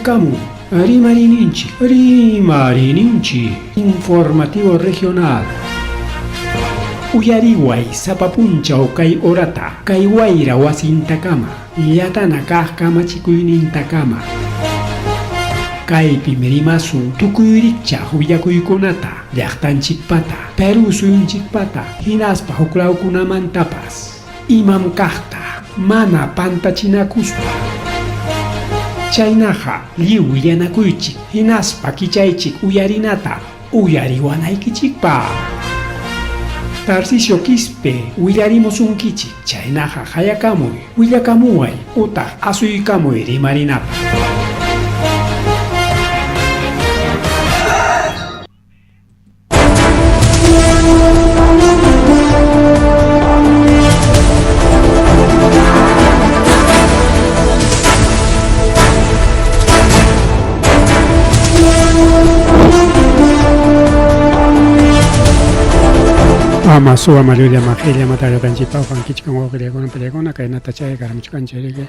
Qallarikamun Rimariyninchik, Rimariyninchik Informativo Regional. Uyariway sapa punchaw kay horata, kay wayra wasintakama, llatana kaq kamachikuynintakama. Kaypim rimasun tukuy rikchaq willakuykunata, llaqtanchikpata, Perú suyunchikpata, hinaspa huklawkunamantapas. Imam kaqta mana pantachinakuspa. Chaynaqa lliw willanakuychik hinaspa kichaychik uyarinata uyariwanaykichikpaq. Tarcisio Quispe willarimusunkichik, chaynaqa qayakamuy, willakamuway utaq asuykamuy rimarinapaq. Ama suwa malulla majilla mataratanchikpa uqankichkan wawqillakuna pillakuna kaynata chay karamuchkanchik riki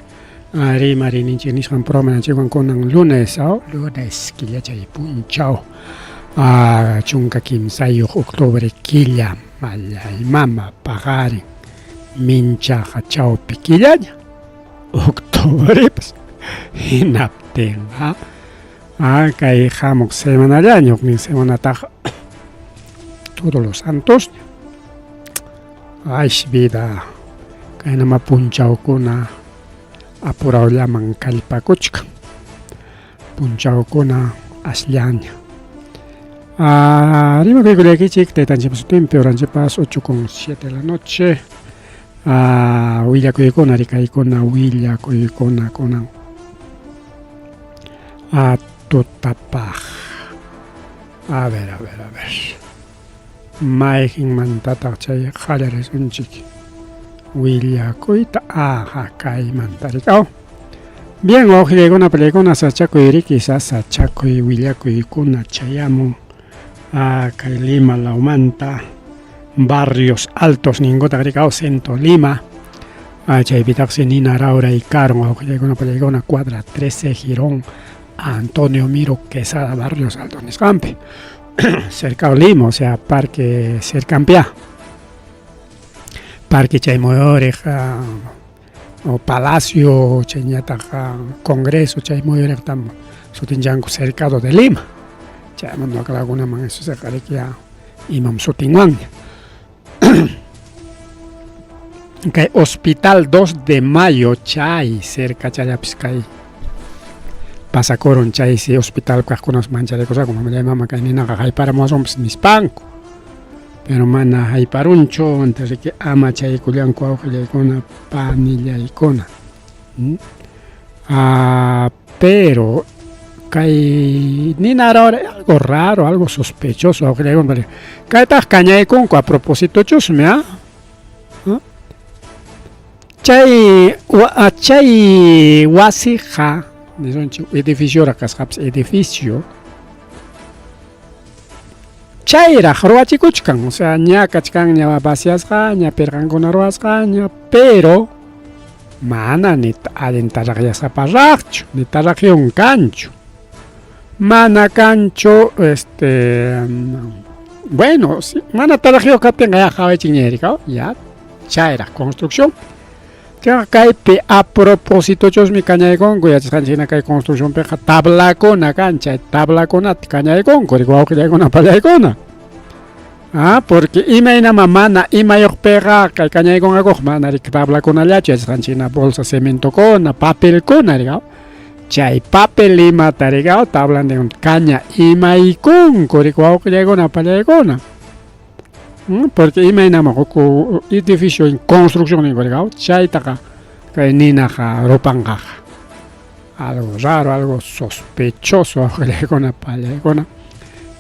rimarininchik nisqan programa kunan lunes lunes killachay punchaw. 13 octubre killa mallay mama paqarin minchaqa chawpi killaña octubrepas hinaptinqa kay hamuq semanallaña huknin semanataqa todos los santosña aysh vida kaynama punchawkuna apurawllaman kallpakuchkan. Punchawkuna asllaña. Ah, rimakuykullaykichik taytanchikpa sutinpi horanchikpas 8 con 7 de la noche. Ah, willakuykuna rikaykuna willakuykuna kunan. Ah, tutapaq. A ver, a ver, a ver. Mayqinmantataq chay qallarisunchik willakuyta? Aha, kaymanta rikaw. Bien, wawqillaykuna, pallaykuna, sachakuy riki, sasachakuy willakuykuna chayamun kay Lima lawmanta, Barrios Altos ninkutaq rikaw, Centro Lima. Chaypitaqsi nina rawray karun, wawqillaykuna, pallaykuna, cuadra 13, Jirón Antonio Miro Quesada, Barrios Altos nisqanpi. Cercado Lima, o sea, parque cercampia. Parque chay muyuriq o palacio chayñataq congreso chay muyuriqtam sutinchanku Cercado de Lima. Chayman waklakunaman eso seqariki ya imam sutinwanña. Kay Hospital 2 de Mayo chay cerca chayapis kay pasakurun chaysi hospital kaqkunas mancharikusqaku mamallay mama kay ninaqa hayparamuwasunpas nispanku. Pero mana hayparunchu entonces ama chaykullanku wawqillaykuna panillaykuna. Ah, pero kay nina ahora algo raro, algo sospechoso wawqillaykuna kaytaq kañaykunku a propósito chusmi ah. Chay chay wasiqa nisunchik edificioraq kasqapas edificio chayraq ruwachikuchkan, o sea ña kachkanña vaciasqaña, pirqankuna ruwasqaña, pero mana ni allin taraqyasqaparaqchu, ni taraqyun kanchu. Mana kanchu este bueno, si, mana taraqyuq kaptinqa ya qawaychikña rikaw, ya chayraq construcción. Chayqa kaypi a propósitochusmi kañaykunku yachasqanchik hina kay construccionpiqa tablakuna kan, chay tablakunata kañaykunku riki wawqillaykuna pallaykuna. Ah, porque imaynama mana imayuqpiqa kay kañaykunqakuq mana riki tablakunallachu yachasqanchik hina bolsa cementokuna, papelkuna rikaw. Chay papel imata rikaw tablantin kaña imaykunku riki wawqillaykuna pallaykuna. Porque imaynama huk edificio en construcción ninku rikaw chaytaqa kay ninaqa rupanqaqa. Algo raro, algo sospechoso wawqillaykuna pallaykuna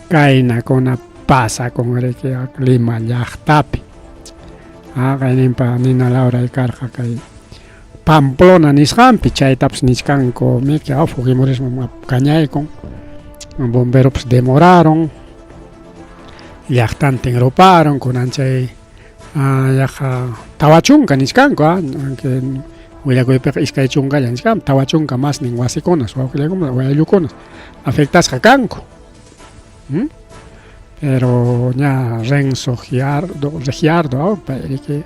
kaynakuna pasakun riki Lima llaqtapi. Kayninpa nina lawray karqa kay Pamplona nisqanpi chaytapas nichkanku miki fujimorismo kañaykun bomberopas demoraron llaqtantin ruparon kunan chay yaqa 40 nichkanku aunque Willakuypiqa 20 chunkallan nichkan, 40 masnin wasikunas, wawqillaykuna, ayllukunas afectasqa kanku. Pero ña Renzo Giardo, Regiardo, pay riki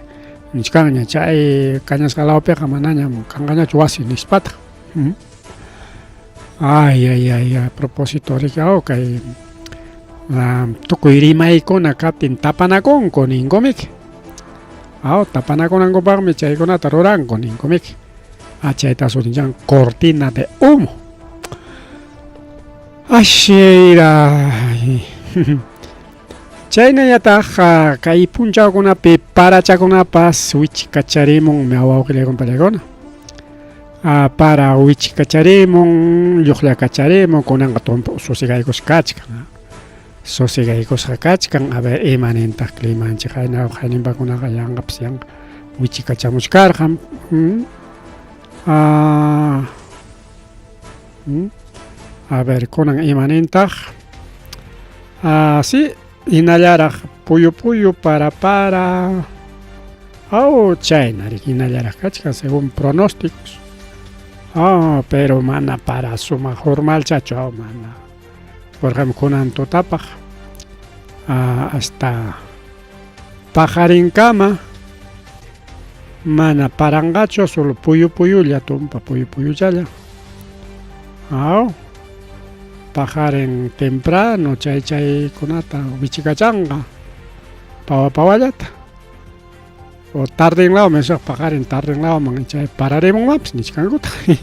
nichkanña chay kañasqa lawpiqa manañam kanqañachu wasi nispataq. Ay, ay, ay, a propósito riki kay tukuy rimaykuna kaptin tapanakunku ninkumiki. Tapanakunankupaqmi chaykunata ruranku ninkumiki. Chayta sutinchan cortina de humo. Ashira. Chaynañataq kay punchawkunapi parachakunapas wichikacharimunmi wawqillaykuna pallaykuna. Para wichikacharimun, lluqllakacharimun, kunanqa tumpa susigaykusqa kachkan. Susigaykusqa kachkan, a ver ima nintaq climanchik qayna qayninpakunaqa yanqapas yanqa wichikachamuchkarqan. A ver kunan ima nintaq. Sí, hinallaraq puyu puyu para para. Chayna riki hinallaraq kachkan según pronósticos. Pero mana para sumaq formalchachu mana. Por kunan tutapaq hasta paqarinkama mana paranqachu, solo puyu puyulla tumpa puyu puyuchalla. Paqarin temprano chay chaykunata wichikachanqa pawa pawallata. O tarden lawman paqarin tarden lawman chay pararimunmanpas nichkankutaq.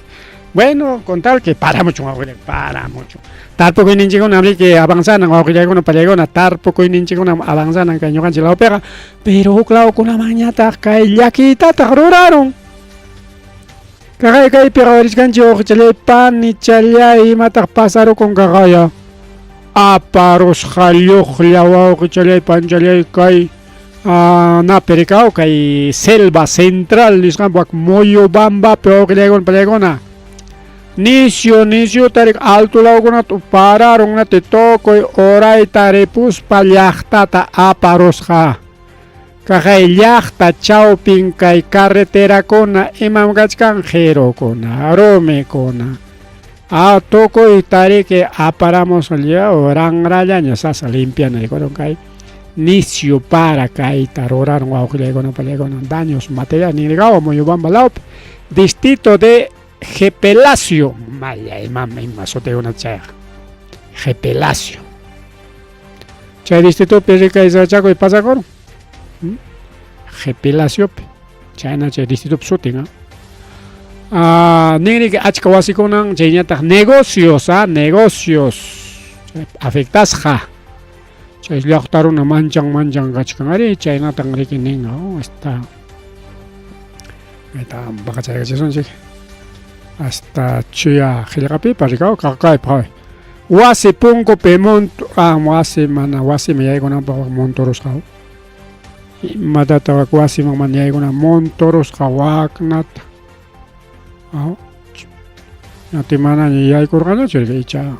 Bueno, con tal que paramuchun wawqillay, paramuchun. Tarpukuyninchikkuna riki avanzanan wawqillaykuna pallaykuna tarpukuyninchikkuna avanzanan kay ñuqanchik lawpiqa, pero huk lawkunamanñataq kay llakiytataq rurarun. Kaqay kaypi qhawarisqanchik wawqichallay panichallay imataq pasarukun kaqaya. Aparusqa lluqlla wawqichallay panchallay kay napi kay selva central nisqanpi wak Moyobambapi wawqillaykuna pallaykuna. Nisyu nisyuta alto lawkunata pararun nati tukuy urayta ripuspa llaqtata aparusqa. Kaqay llaqta chawpin kay carreterakuna imam kachkan qirukuna, rumikuna. Tukuy tariki aparamusqa ranrallaña sasa limpiana rikurun kay nisyu para kayta rurarun wawqillaykuna pallaykuna daños materiales nirikawa Moyobamba lawpi. Distrito de Jepelacio, maya imam ima sutiyuna chayqa. Jepelacio. Chay distritopi rikay sachakuy pasakurun. Jepelaciopi. Chayna chay distritopi sutin. Ninriki achka wasikunan chayñataq negocios, negocios afectasqa. Chay llaqta runa manchan manchan kachkan ari chaynatan riki nin, hasta Mayta paqachaykachisunchik hasta chuya qillqapipas rikaw kaypi wasi punkupi muntu wasi mana wasiman yaykunanpaq montorusqa imatata wak wasiman mana yaykuna montorusqa waknata ñati manaña yaykurqañachu icha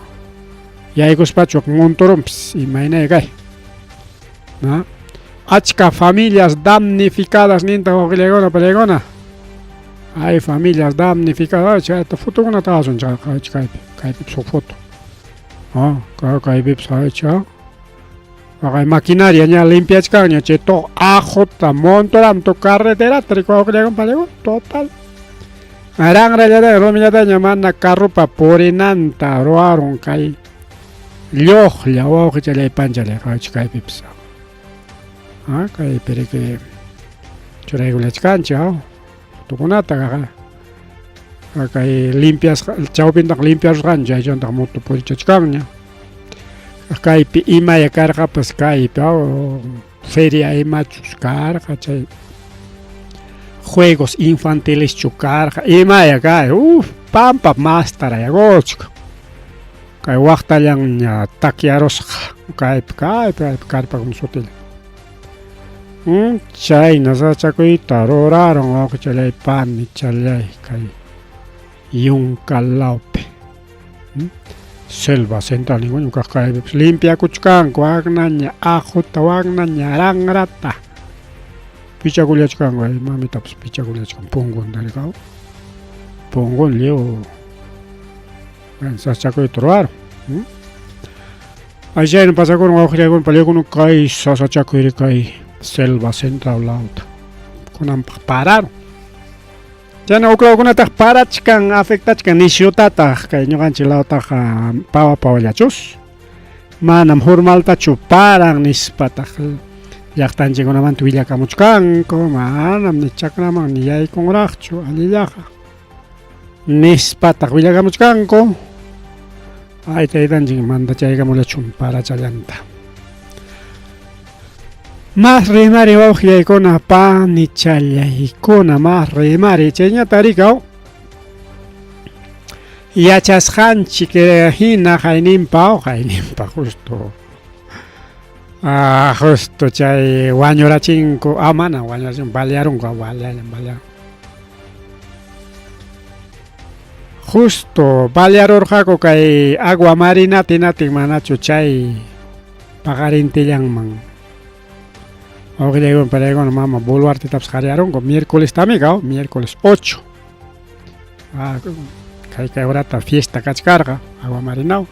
yaykuspachu montorunpis imaynaya kay achka familias damnificadas ninta wawqillaykuna pallaykuna. Hay familias damnificadas chayta fotokunata asun kaypi kaypipas huk foto kaypipas haycha waqay maquinaria ña limpiachkanña chay aquta montoram tu carreterata riki wawqillaykuna pallaykuna total ranrallataña rumillataña mana carropa purinanta ruwarun kay lluqlla wawqichallay panchallay qawach kaypipas kaypi riki churaykullachkanchik fotokunata kay limpiasqa chawpintaqa limpiarusqanchik chaychantaq moto purichachkanña kaypi imaya karqapas kaypi feria imachus karqa chay juegos infantileschu karqa imaya kay pampa mastarayakuchkan kay waqtallanña takyarusqa kaypi kaypi kaypi karpakuna sutilla. Chayna sachakuyta rurarun wawqichallay panichallay kay yunka lawpi. Selva central ninkuña kaq kaypipas limpiakuchkanku waknaña aquta waknaña ranrata pichakullachkanku ay mamitapas pichakullachkan punkunta rikaw. Punqun lliw sasachakuyta ruwarun. Ay chayna pasakurun wawqillaykuna pallaykuna kay sasachakuyri kay selva central lawta kunanpaq pararun. Chayna huk lawkunataq parachkan afectachkan nisyutataq kay ñuqanchik lawtaqa pawa pawallachus. Manam formaltachu paran nispataq llaqtanchikkunamanta willakamuchkanku, manam ni chakraman ni yaykunraqchu allillaqa nispataq willakamuchkanku. Ay taytanchik mandachaykamullachun parachallanta. Mas rimari wawqillaykuna panichallaykuna mas rimari chayñata rikaw. Yachasqanchik hina qayninpa qayninpa justo ah, justo chay wañurachinku ah mana wañurachin balearunku ah, baleallan balearun justo balearurqaku kay agua marina tinatin manachu chay paqarintillanman wawqillaykuna panaykuna mama Boluartetapas qariarunku miércoles también miércoles 8 Ah, kay kay horata fiesta kachkarqa agua marinaw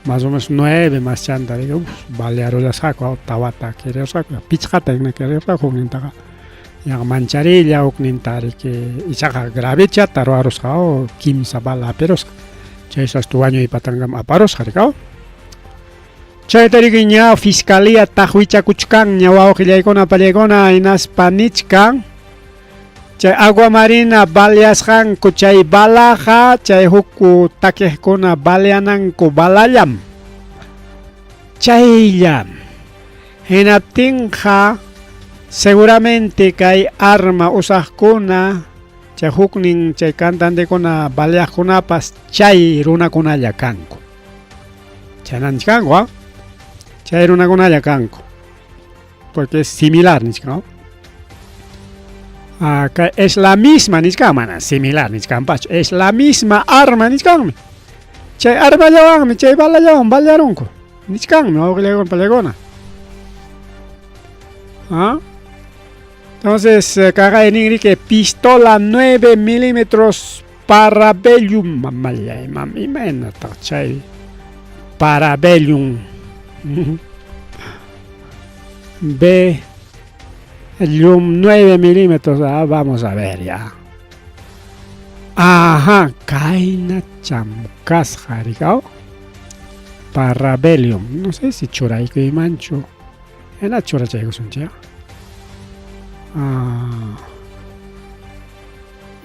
más o menos 9 más chanta uf, balearullasqaku tawata quererqaku pichqata hina quererqaku huknintaqa yaqa mancharilla hukninta riki ichaqa gravechata ruwarusqa kimsa bala hapirusqa chaysi hasta wañuy patankama aparusqa rikaw chayta riki ña fiscalía taqwichakuchkanña wawqillaykuna pallaykuna hinaspa nichkan Chay agua marina baleasqanku chay balaqa chay huk takiqkuna baleananku balallam. Chayllam. Hinaptinqa seguramente kay arma usaqkuna chay huknin chay cantantekuna baleaqkunapas chay runakunalla kanku. Chaynan kanku, ah? Chay runakunalla kanku. Porque es similar nichkan. Ah, es la misma nichkan, mana similar nichkanpachu. Es la misma arma nichkanmi. Chay armallawanmi, chay balallawan balearunku. Nichkanmi, wawqillaykuna pallaykuna. ¿Ah? Entonces, kaqay ninriki pistola 9 milímetros Parabellum, mamallay, mam, imaynataq chay Parabellum? B, Llum 9 milímetros, ah, vamos a ver ya. Ajá, kayna chamkasqa rikaw. Parabellum, no sé si churaykuymanchu. Hina churachaykusunchik. Ah.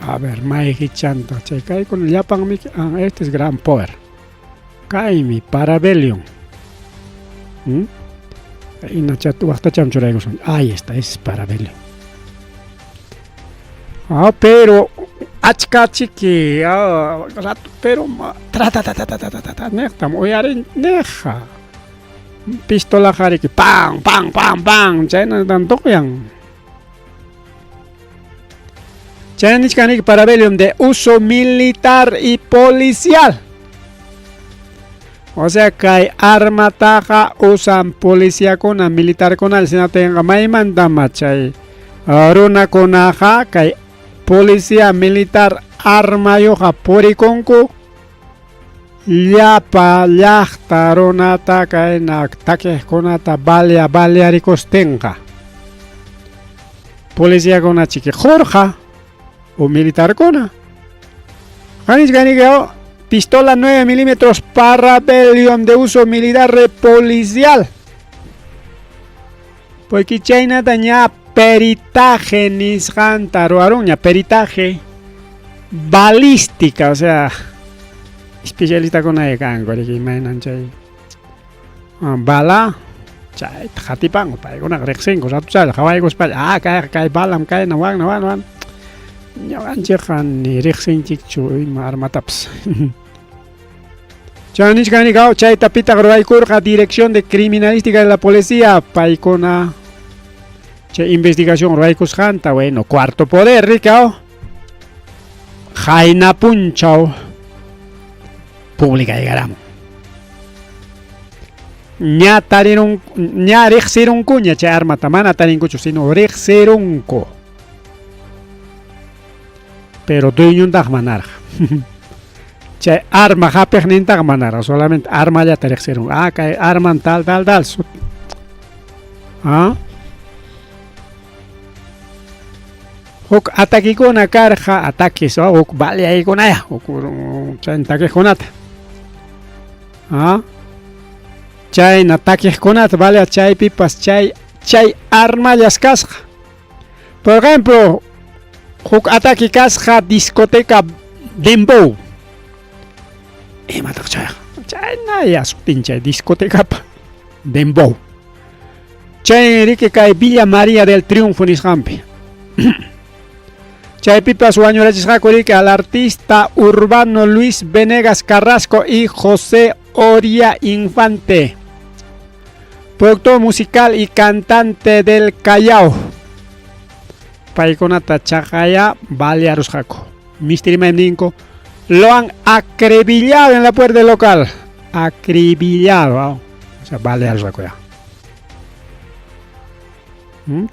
A ver, mayqichantaq chay kaykuna llapanmi, ah, este es gran poder. Kaymi Parabellum. ¿Mm? Waqtacham churaykusun. Ahí está, es Parabellum. Ah, pero achka chiki, ah, rato, pero tra ta ta ta ta ta ta ta niqtam uyarin niqqa. Pistola qariki pam pam pam pam chaynatam tuqyan. Chayna nichkaniki Parabellum de uso militar y policial. O sea, kay armataqa usan policiakuna, militarkuna, sinatinqa maymantama chay runakunaqa kay policía militar armayuqa purikunku llapa llaqta runata kayna takiqkunata balea balearikustinqa. Policiakuna chiki qurqa o militarkuna. Qanichkaniki pistola 9 milímetros Parabellum de uso militar policial. Porque chaynata ña peritaje nisqanta ruwarunña, peritaje balística, o sea, especialistakuna kanku riki imaynan chay bala chayta qatipanku paykunaqa riqsinku ratuchalla qhawaykuspalla ah kayqa kay balam kayna wakna wan wan ñuqanchikqa ni riqsinchikchu ima armatapas. Chay nichkani chayta pitaq ruraykurqa Dirección de Criminalística de la Policía paykuna chay investigación ruraykusqanta bueno cuarto poder rikaw qayna punchaw publicaykaramun. Ña tarirun ña riqsirunkuña chay armata mana tarinkuchu sino riqsirunku. Pero dueñontaq manarqa. Chay arma hapiqnintaqa manaraq, solamente armallata riqsirun. Ah, kay arman tal tal tal. Ah? Huk atakikuna karqa, ataques, oh, huk baleaykunaya, huk chay takiqkunata. Ah? Chayna takiqkunata balea chaypipas chay chay armallas kasqa. Por ejemplo, huk ataki kasqa discoteca Dembow. Imataq chayqa? Chayna sutin chay discotecapa Dembow. Chay riki kay Villa María del Triunfo nisqanpi. Chaypipas wañurachisqaku riki al artista urbano Luis Venegas Carrasco y José Oria Infante, productor musical y cantante del Callao. Paykunata chaqaya balearusqaku. Mister ninku lo han acribillado en la puerta del local. Acribillado. O sea, balearusqaku ya.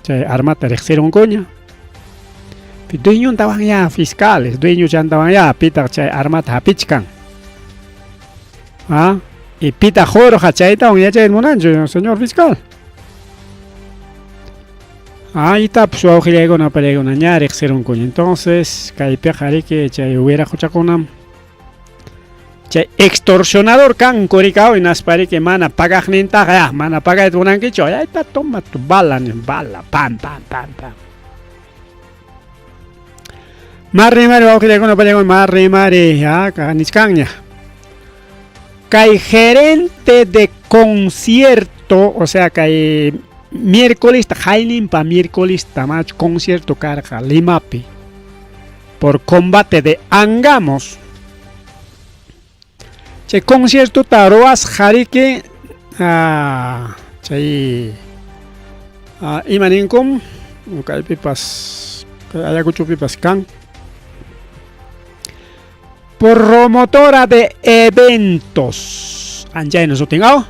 Chay armata riqsirunkuña. Dueñontawan ya fiscales, dueñochantawan ya pitaq chay armata hapichkan. ¿Ah? Y pita jorja chaytawan yachay munanchu, señor fiscal. Ahí está, pues wawqillaykuna palaykuna ña riqsirunkuña. Entonces, kaypiqa riki chay wiraquchakunam chay extorsionador kanku rikaw hinaspa riki mana pagaqnintaqa ya mana pagayta munankichu, ahí está, toma tu bala, bala, pam, pam, pam, pam. Marri mari wawqillaykuna palaykuna, marri mari, ya, nichkanña. Kay gerente de concierto, o sea, kay miércoles, jayninpa miércoles tamach concierto karqa Limapi por combate de Angamos. Chay concierto ruwasqa riki chay ima ninkum kaypipas Ayacuchopipas kan promotora de eventos. Anchayna sutin aw.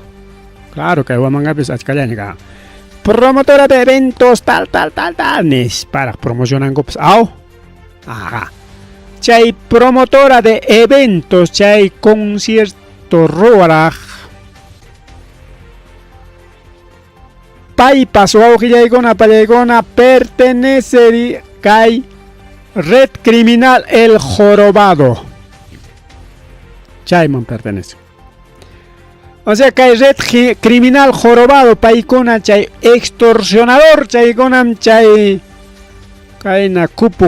Claro kay Huamangapis achkallaña kan. Promotora de eventos tal tal tal tal nisparaq promocionankupas aw. Ajá. Chay promotora de eventos, chay concierto ruwaraq paypas wawqillaykuna pallaykuna pertenece kay red criminal El Jorobado. Chayman pertenece. O sea, kay red criminal jorobado paykuna chay extorsionador chaykunam chay kayna cupo,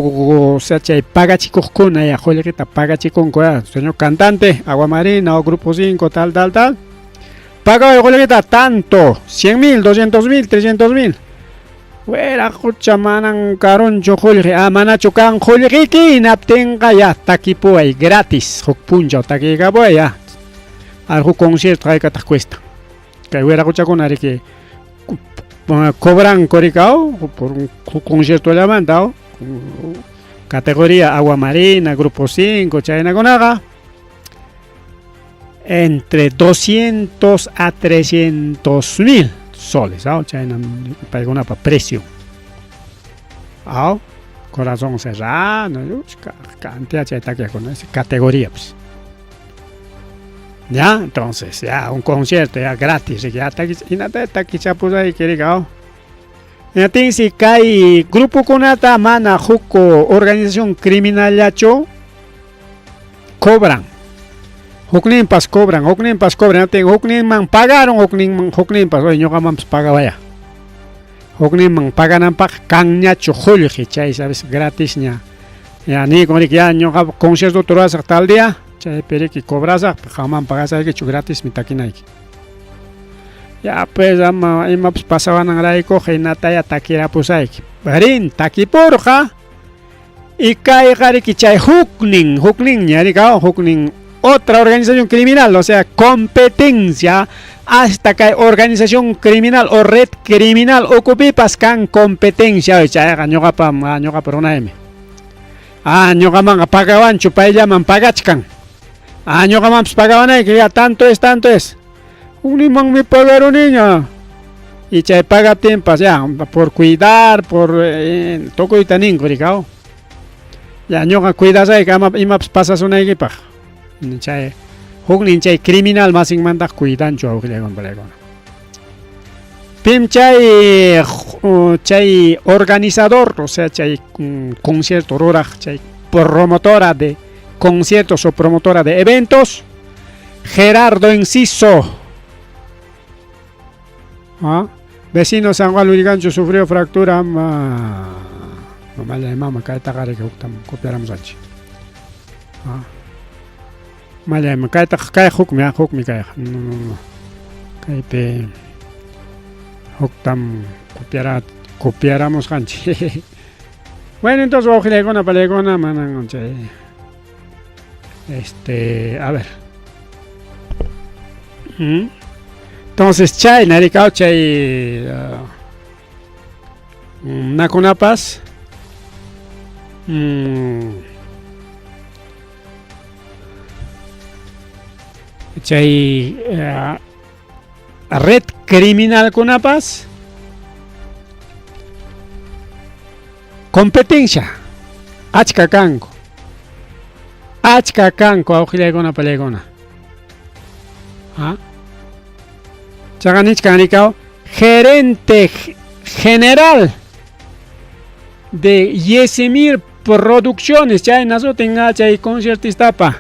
o sea, chay pagachikuqkuna ya qullqita pagachikunku ya, señor cantante, Aguamarina o Grupo 5, tal, tal, tal. Paga qullqita tanto, 100 mil, 200 mil, 300 mil. Wiraqucha manan karunchu qullqi, ah, manachu kan qullqiki hinaptinqa ya takipuway gratis, huk punchaw takiykapuway ya. Huk concierto haykataq cuesta. Kay wiraquchakuna riki cobran rikaw por un concierto llamanta categoría Agua Marina, Grupo 5, chaynakunaqa entre 200 a 300 mil soles, ¿no? Chayna paykunapa precio. ¿Ah? Corazón Serrano, cantidad chay takiqkuna, esa categoría pues. Ya, entonces, ya, un concierto ya gratis, ya hinata takichapusayki rikaw. Hinaptinsi kay grupokunata mana huk organización criminallachu cobran. Hukninpas cobran, hukninpas cobran, hinaptin hukninman pagaron, hukninman hukninpas, oye ñuqamanpas pagawaya. Hukninman pagananpaq kanñachu qullqi chay sabes gratisña. Ya niykun riki ya ñuqa concierto ruwasaq tal día, chaypi riki cobrasaq, qamman pagasaykichu gratismi takinayki. Ya pues ama imapas pasawananrayku hinataya takirapusayki. Rin takipurqa y kayqa riki chay huknin, hukninña rikaw, huknin otra organización criminal, o sea, competencia hasta kay organización criminal o red criminal ukupipas kan competencia chayqa ñuqapa ñuqapa runaymi. Ah, ñuqamanqa pagawanchu payllaman pagachkan. Ah, ñuqamanpas pagawanayki ya tanto es, tanto es. Hukninmanmi pagaruniña. Y chay pagaptinpas ya por cuidar, por tukuyta ninku rikaw. Ya ñuqa cuidasayki ama imapas pasasunaykipaq. Chay huknin chay criminal masinmantaq cuidanchu wawqillaykuna palaykuna. Pim chay chay organizador, o sea, chay concierto ruraq, chay promotora de conciertos o promotora de eventos, Gerardo Enciso. ¿Ah? Vecino San Juan Lurigancho sufrió fractura. Ma... Mamalla mama kaytaqa riki huktam copiaramusqanchik. ¿Ah? Malla kaytaqa kay hukmi, hukmi kayqa. No, no, no. Kaypi huktam copiara copiaramusqanchik. Bueno, entonces wawqillaykuna palaykuna manan chay este, a ver. Entonces chay narikaw chay nakunapas chay red criminalkunapas competencia achka kanku achka kanku awqillaykuna pallaykuna ¿Ah? Chaqa nichkan rikaw gerente general de Yesimir Producciones chayna sutin chay conciertistapa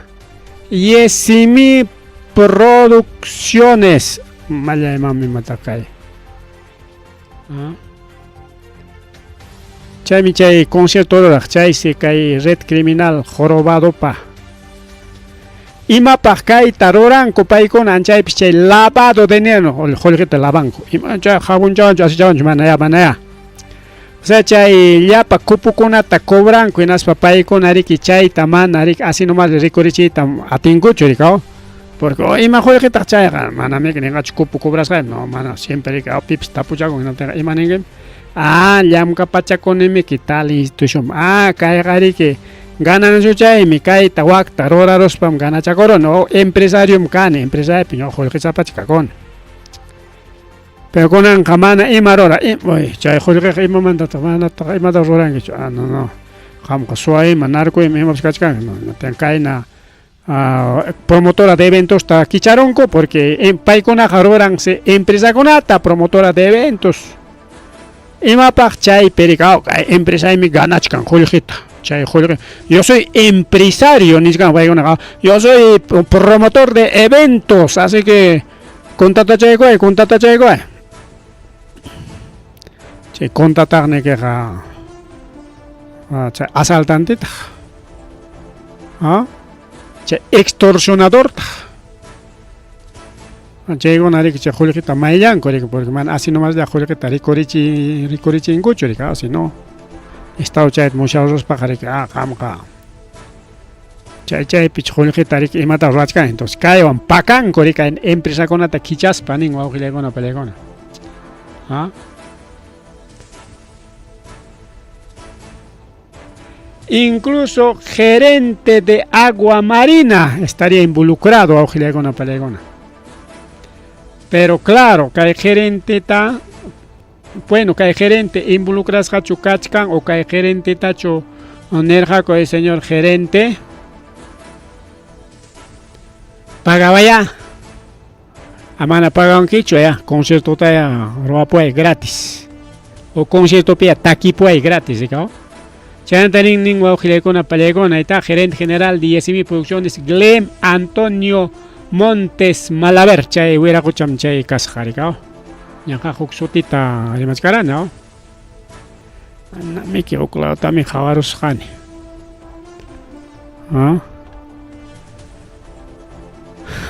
Yesimir Producciones mallay mami matakay ¿Ah? Chaymi chay concierto ruraq chaysi kay red criminal jorobadopa imapaq kayta ruranku paykuna anchaypis chay lavado de dinero qullqita lavanku ima chay jabonchawanchu asichawanchu mana ya mana ya o sea chay llapa kupukunata cobranku hinaspa paykuna riki chayta mana riki así nomás rikurichiyta atinkuchu rikaw porque oh, ima qullqitaq chayqa mana miki ninqachu kupu cobrasqaymi no mana siempre riki pipis tapuchakun hinaptinqa ima ninkim ah llamkapachakunimiki tal institución ah kayqa riki gananchuchaymi kayta wakta ruraruspam ganachakuruni o empresariom kani empresaripi ñuqa qullqichapacha kakuni pero kunanqa mana ima rura uy chay qullqiqa imamantataq manataq imata rurankichu ah no no qamqa suwa ima narco ima imapas kachkanki no kayna promotora de eventosta kicharunku porque paykunaqa ruransi empresakunata promotora de eventos imapaq chaypi rikaw kay empresaymi ganachkan qullqita chay qullqi yo soy empresario nichkan paykunaqa yo soy promotor de eventos así que contratachaykuway contratachaykuway chay contrataqnikiqa chay asaltantetaq chay extorsionadortaq chaykuna riki chay qullqita mayllanku riki porque mana así nomaslla qullqita rikurichi rikurichinkuchu riki así no estado chayta musyaruspaqa riki ah qamqa chay chaypich qullqita riki imata ruwachkan entonces kaywan pakanku riki empresakunata kichaspa nin wawqillaykuna pallaykuna ah Incluso gerente de agua marina estaría involucrado wawqillaykuna pallaykuna. Pero claro, kay gerenteta bueno, kay gerente involucrasqachu kachkan o kay gerentetachu nirqaku el señor gerente pagawayá amana pagawankichu ya conciertota ya ruwapuway gratis o conciertopi ya takipuway gratis rikaw chaynata nin nin wawqillaykuna pallaykuna ayta gerente general de Yesimi Producciones Glenn Antonio Montes Malaver chay wiraqucham chay kasqa rikaw ñaqa huk sutita rimachkarani no manamiki huk lawtami qhawarusqani ¿Ah?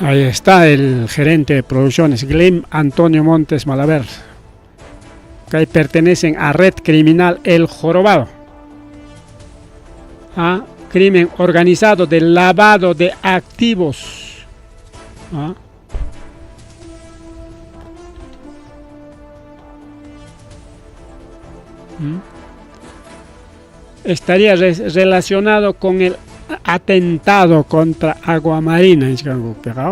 Ahí está el gerente de producciones, Glenn Antonio Montes Malaver, que pertenecen a Red Criminal El Jorobado. A crimen organizado de lavado de activos. ¿Ah? Estaría relacionado con el atentado contra Aguamarina.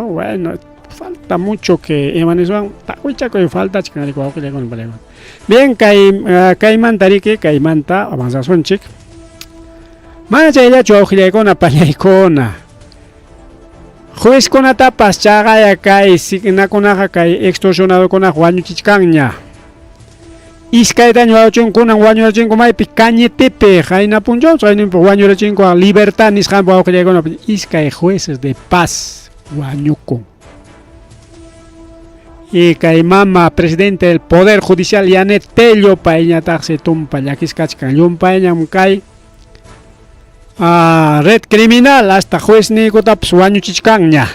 Bueno, falta mucho que falta. Bien, kaymanta riki, kaymanta avanzasunchik. Mana chayllachu wawqillaykuna pañaykuna. Juezkunatapas chaqaya kay signakunaqa kay extorsionadokunaqa wañuchichkanña. Iskaytaña wañuchinkunan wañurachinku maypi Cañetepe qayna punchaw chayninpi wañurachinku Libertad nisqanpi wawqillaykuna iskay jueces de paz wañukun. Y kay mama presidente del Poder Judicial Yanet Tello payñataqsi tumpa llakisqachkan llumpayñam kay red criminal hasta juez niykutapas wañuchichkanña.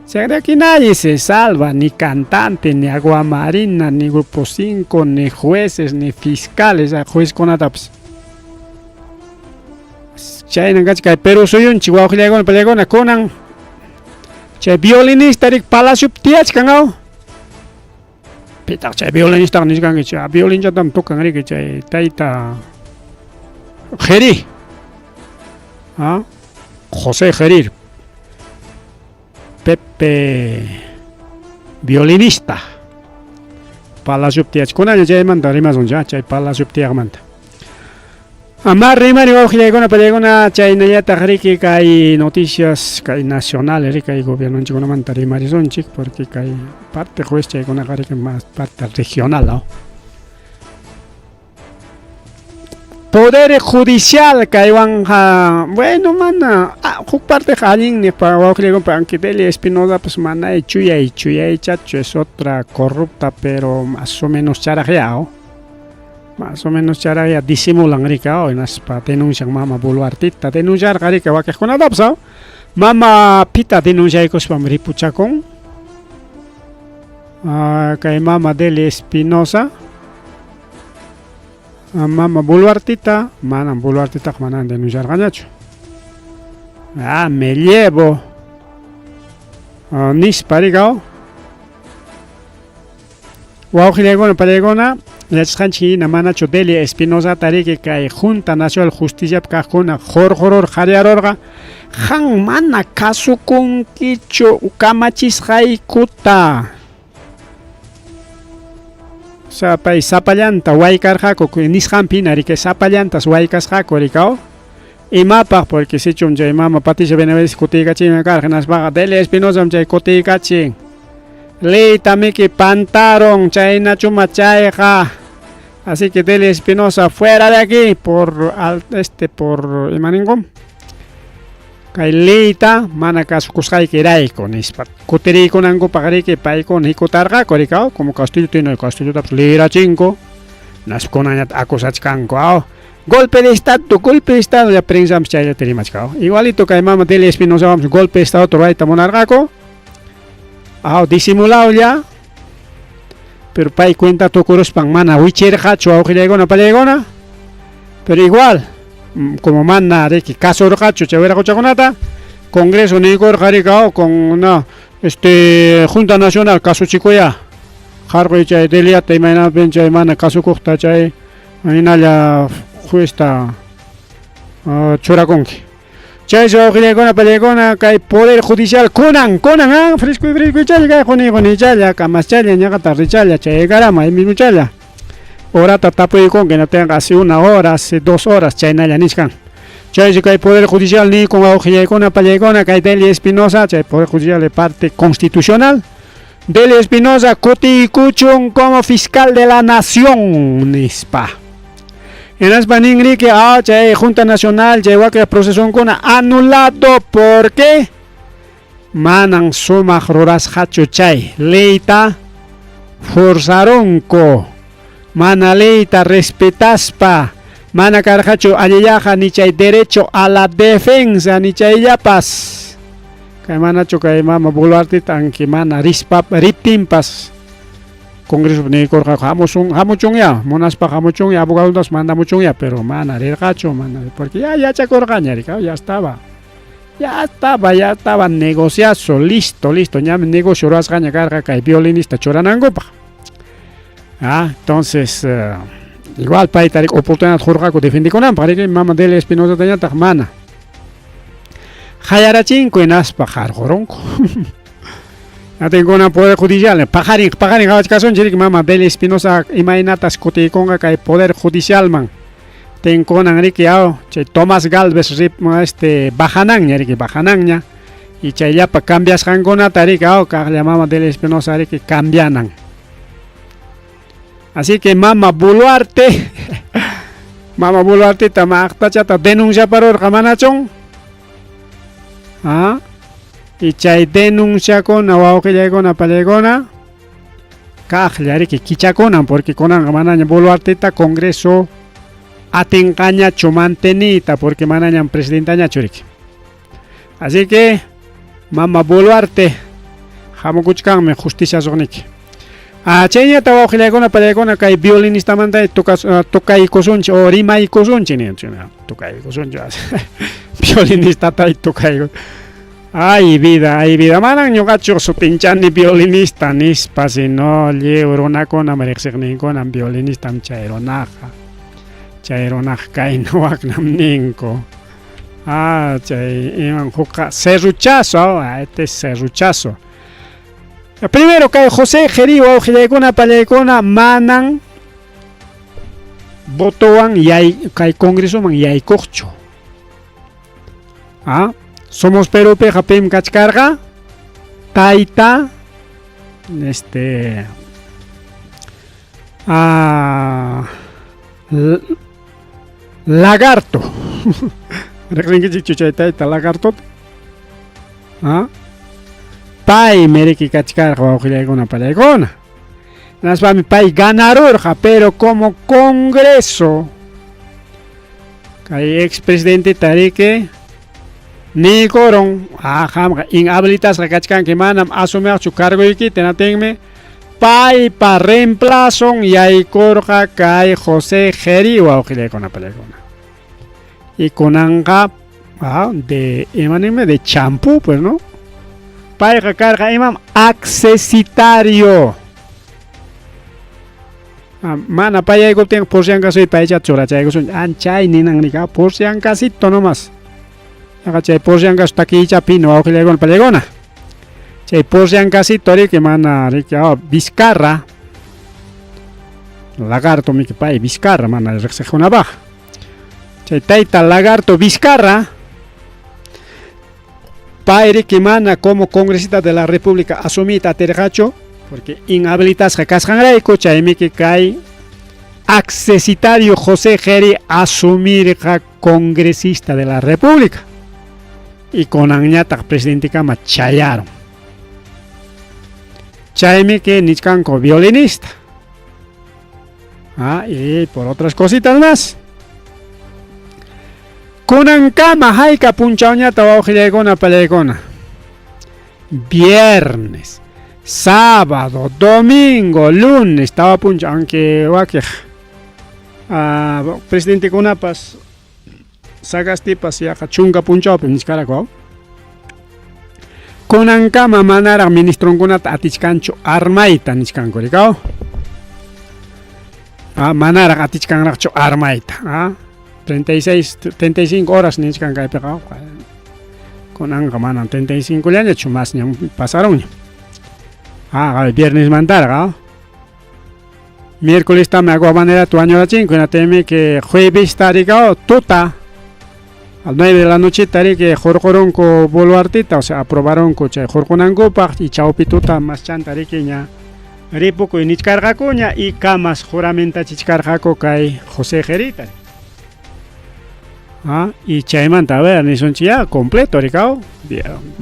Se aquí nadie se salva, ni cantante, ni aguamarina, ni grupo 5, ni jueces, ni fiscales, juezkunatapas. Chaynan kachka kay Perú suyunchik wawqillaykuna pallaykuna kunan chay violinista rik palaciopi tiyachkan aw. Pitaq chay violinistaqa nichkanki chay violinchatam tocan riki chay tayta Jeri. ¿Ah? José Jerir. Pepe violinista. Palaciopi tiyachkan. Kunanña chaymanta rimasun chay palaciopi tiyaqmanta. Ama rimari wawqillaykuna pallaykuna chaynallataq riki kay noticias kay nacionales riki kay gobiernonchikkunamanta rimarisunchik porque kay parte juez chaykunaqa riki más parte regional, ¿no? Poder Judicial kaywanqa bueno mana huk parteqa allin niqpa wawqillaykuna aunque Delia Espinoza pues mana chuyay chuyaychachu es otra corrupta pero más o menos charaqya, ¿no? Más o menos charaqya disimulan rika hinaspa denuncian mama Boluartita denunciarqa rika wakiqkunatapas, ¿no? Mama pita denunciaykuspam ripuchakun kay mama Delia Espinoza mama Boluartita manam Boluartitaqa manam denunciarqañachu. Me llevo nispa rika. Wawqillaykuna pallaykuna yachasqanchik hina manachu Delia Espinozata riki kay Junta Nacional Justiciapi kaqkuna qurqurur qaryarurqa qam mana kasukunkichu kamachisqaykuta. O pay sapallanta waykarqaku nisqanpi hina riki sapallantas waykasqaku rikaw. Imapaq porque sichum chay mama Patricia Benavides kutiykachinman karqa hinaspaqa Delia Espinozam chay kutiykachin. Leyta miki pantaron chaynachuma chayqa. Así que Delia Espinoza fuera de aquí por este por imaninkum. Kay leyta mana kasukusqaykirayku nispa. Kutiriykunankupaq riki paykuna hikutarqaku rikaw como Castillo tiene Castillotapas lirachinku. Naskunañata acusachkanku aw. Golpe de estado ya prensa chayllata rimachkaw. Igualito kay mama Delia Espinoza vamos golpe de estado ruwayta munarqaku. Aw disimulado ya. Pero pay cuenta tukuruspan mana wichirqachu wawqillaykuna pallaykuna. Pero igual como mana riki kasurqachu chay wiraquchakunata Congreso niykurqa rikaw con una Junta Nacional kasuchikuya. Qarquy chay Deliata imaynapin chay mana kasukuqta chay hinalla juezta churakunki. Chaysi wawqillaykuna pallaykuna kay Poder Judicial kunan kunan fresco fresco challa kay quni quni challa kamas challa ñaqa tarde challa chaykarama ahí mismo challa. Horata tapuykunki hinaptinqa hace una hora, hace 2 horas chaynalla nichkan. Chaysi kay Poder Judicial niykun wawqillaykuna pallaykuna kay Delia Espinoza chay Poder Judicial de parte constitucional. Delia Espinoza kutiykuchun como fiscal de la nación nispa. Hinaspa nin riki chay Junta Nacional chay waka procesonkuna anulado porque manan sumaq rurasqachu chay leyta forzarunku mana leyta respetaspa mana karqachu allillaqa ni chay derecho a la defensa ni chayllapas. Kay manachu kay mama Boluartita aunque mana rispa riptinpas Congreso niykurqaku hamusun hamuchunya munaspa hamuchunya abogadotas mandamuchunya pero mana rirqachu mana porque ya yachakurqaña rika ya estaba negociazo listo listo ñami negocio rurasqaña karqa kay violinista churanankupaq. Entonces igual payta riki oportunidad qurqaku defendikunanpaq riki mama Delia Espinozatañataq mana hayarachinku hinaspa qarqurunku. Atenkuna Poder Judicial paqarin paqarin qawachkasunchik riki mama Delia Espinoza imaynatas kutiykunqa kay Poder Judicialman. Tinkunan riki aw chay Tomás Galvez rip este bajananña riki bajananña y chay llapa cambiasqankunata riki aw kaqlla mama Delia Espinosa riki cambianan. Así que mama Boluarte mama Boluarteta maqtachata denunciaparurqa manachun? Ah? Y chay denunciakuna wawqillaykuna pallaykuna kaqlla riki kichakunan porque kunanqa manaña Boluarteta Congreso atinqañachu manteniyta porque manañam presidentañachu riki. Así que mama Boluarte hamukuchkanmi justicia suqniki. Ah, chayñata wawqillaykuna pallaykuna kay violinistamanta tocaykusunchik o rimaykusunchik ninchik tocaykusunchik violinistata tocayku. Ay vida, ay vida, manan ñuqachu sutinchani violinista nispa, sino lliw runakunam riqsiqninkunam violinistam chay runaqa. Chay runaqa kayna waknam ninku. Ah, chay iman hukqa serruchazo, ah, este es serruchazo. Primero kay José Jerí wawqillaykuna pallaykuna manan votowan yay kay congresoman yaykuqchu. Ah, Somos Perúpiqa pim kachkarqa tayta este ah, lagarto. Riqsinkichikchu chay tayta lagartota? Ah? Paymi riki kachkarqa wawqillaykuna pallaykuna. Hinaspami pay ganarurqa, pero como Congreso kay expresidenteta riki niykurun, ah, qamqa inhabilitasqa kachkanki, manam asumiqchu cargoykita, hinaptinmi paypa reemplazon yaykurqa kay José Jerí wawqillaykuna pallaykuna. Y kunanqa ah, de ima ninmi de champú pues no. Payqa karqa imam accesitario. Ah, mana payaykuptin por si acaso paycha churachaykusun anchay ninan nika por si ancasito nomás. Yaqa chay por si acaso takiycha pino wawqillaykuna pallaykuna. Chay por si ancasito riki mana riki ah, Vizcarra lagarto miki pay Vizcarra mana riqsiqkunapaq. Chay tayta lagarto Vizcarra pay riki mana como congresista de la República asumiyta atirqachu porque inhabilitasqa kasqanrayku chaymiki kay accesitario José Jerí asumirqa congresista de la República y kunanñataq presidentekama chayarun. Chaymiki nichkanku violinista. Ah, y por otras cositas más. Kunankama hayka punchawñata wawqillaykuna pallaykuna. Viernes, sábado, domingo, lunes, tawa punchaw, aunque wakiq ah, presidentekunapas Sagastipas yaqa chunka punchawpim nichkaraku. Kunankama manaraq ministronkunata atichkanchu armayta nichkanku rikaw. Ah, manaraq atichkanraqchu armayta. Ah, 36, 35 horas nichkan kaypiqa. Kunanqa manam 35 llañachu masñam pasarunña. Ah, viernesmantaraq. Ah. Miércoles me hago manera tu año 5 hinaptinmi que jueves tarikao tuta al 9 de la noche tariki hurqurunku Boluartita, o sea, aprobaronku chay hurqunankupaq y chawpi tuta maschanta riki ña ripukuy nichkarqakuña y kamas juramentachichkarqaku kay José Jerita. Ah, y chaymanta, a ver, nisunchik ya completo rikao.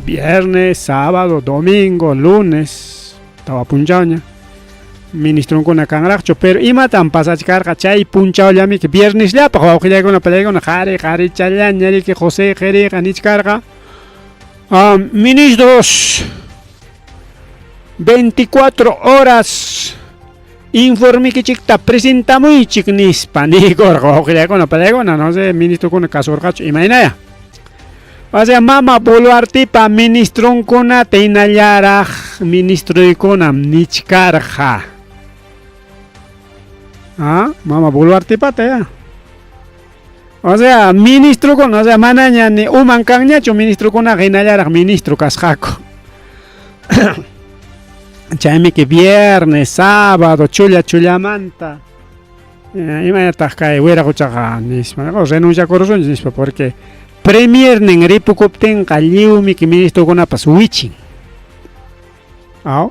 Viernes, sábado, domingo, lunes, tawa punchawña. Ministronkuna kanraqchu, pero imatam pasachkarqa chay punchawllamiki viernesllapaq wawqillaykuna pallaykuna qari qarichallaña riki José Jeriqa nichkarqa. Ministros 24 horas informekichikta presentamuychik nispa niykurqa wawqillaykuna pallaykuna, no sé ministrokuna kasurqachu imaynaya. O sea, mama Boluartepa ministronkunata hinallaraq ministroykunam nichkarqa. Ah, mama Boluartepata ya. O sea, ministrokuna, o sea, manaña ni uman kanñachu ministrokunaqa hinallaraq ministro kasqaku. Chaymi que viernes, sábado, chulla chullamanta. Imaynataq kay wiraquchaqa nispa renunciakurusunchik nispa porque premiernin ripukuptinqa lliwmiki ministrokunapas wichin. Aw.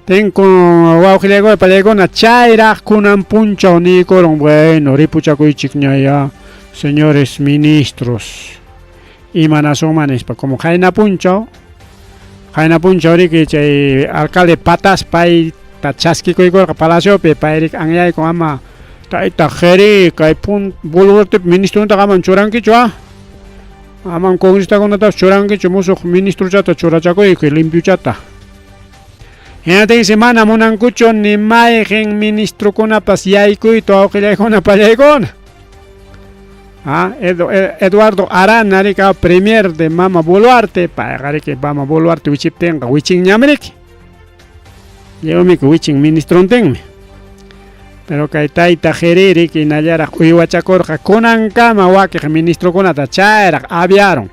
Tinku wawqillaykuna pallaykuna chayraq kunan punchaw niykurun bueno ripuchakuychikña ya señores ministros imanasunman nispa como qayna punchaw qayna punchaw riki chay alcalde Patas payta chaskikuykurqa palaciopi pay riki anyaykun ama tayta Jeri kay pun Boluartepi ministrontaqa aman churankichu ah Amam congresistakunatapas churankichu musuq ministrochata churachakuyki limpiochata. Hinatinsi mana munankuchu ni mayqin ministrokunapas yaykuyta wawqillaykuna pallaykuna. Ah, Eduardo Arana rika premier de Mama Boluarte, payqa riki Mama Boluarte wichiptinqa wichinñam riki. Lliwmiki wichin ministrontinmi. Pero kay tayta Jeri riki hinallaraq uywachakurqa kunankama wakiq ministrokunata chayraq aviaron.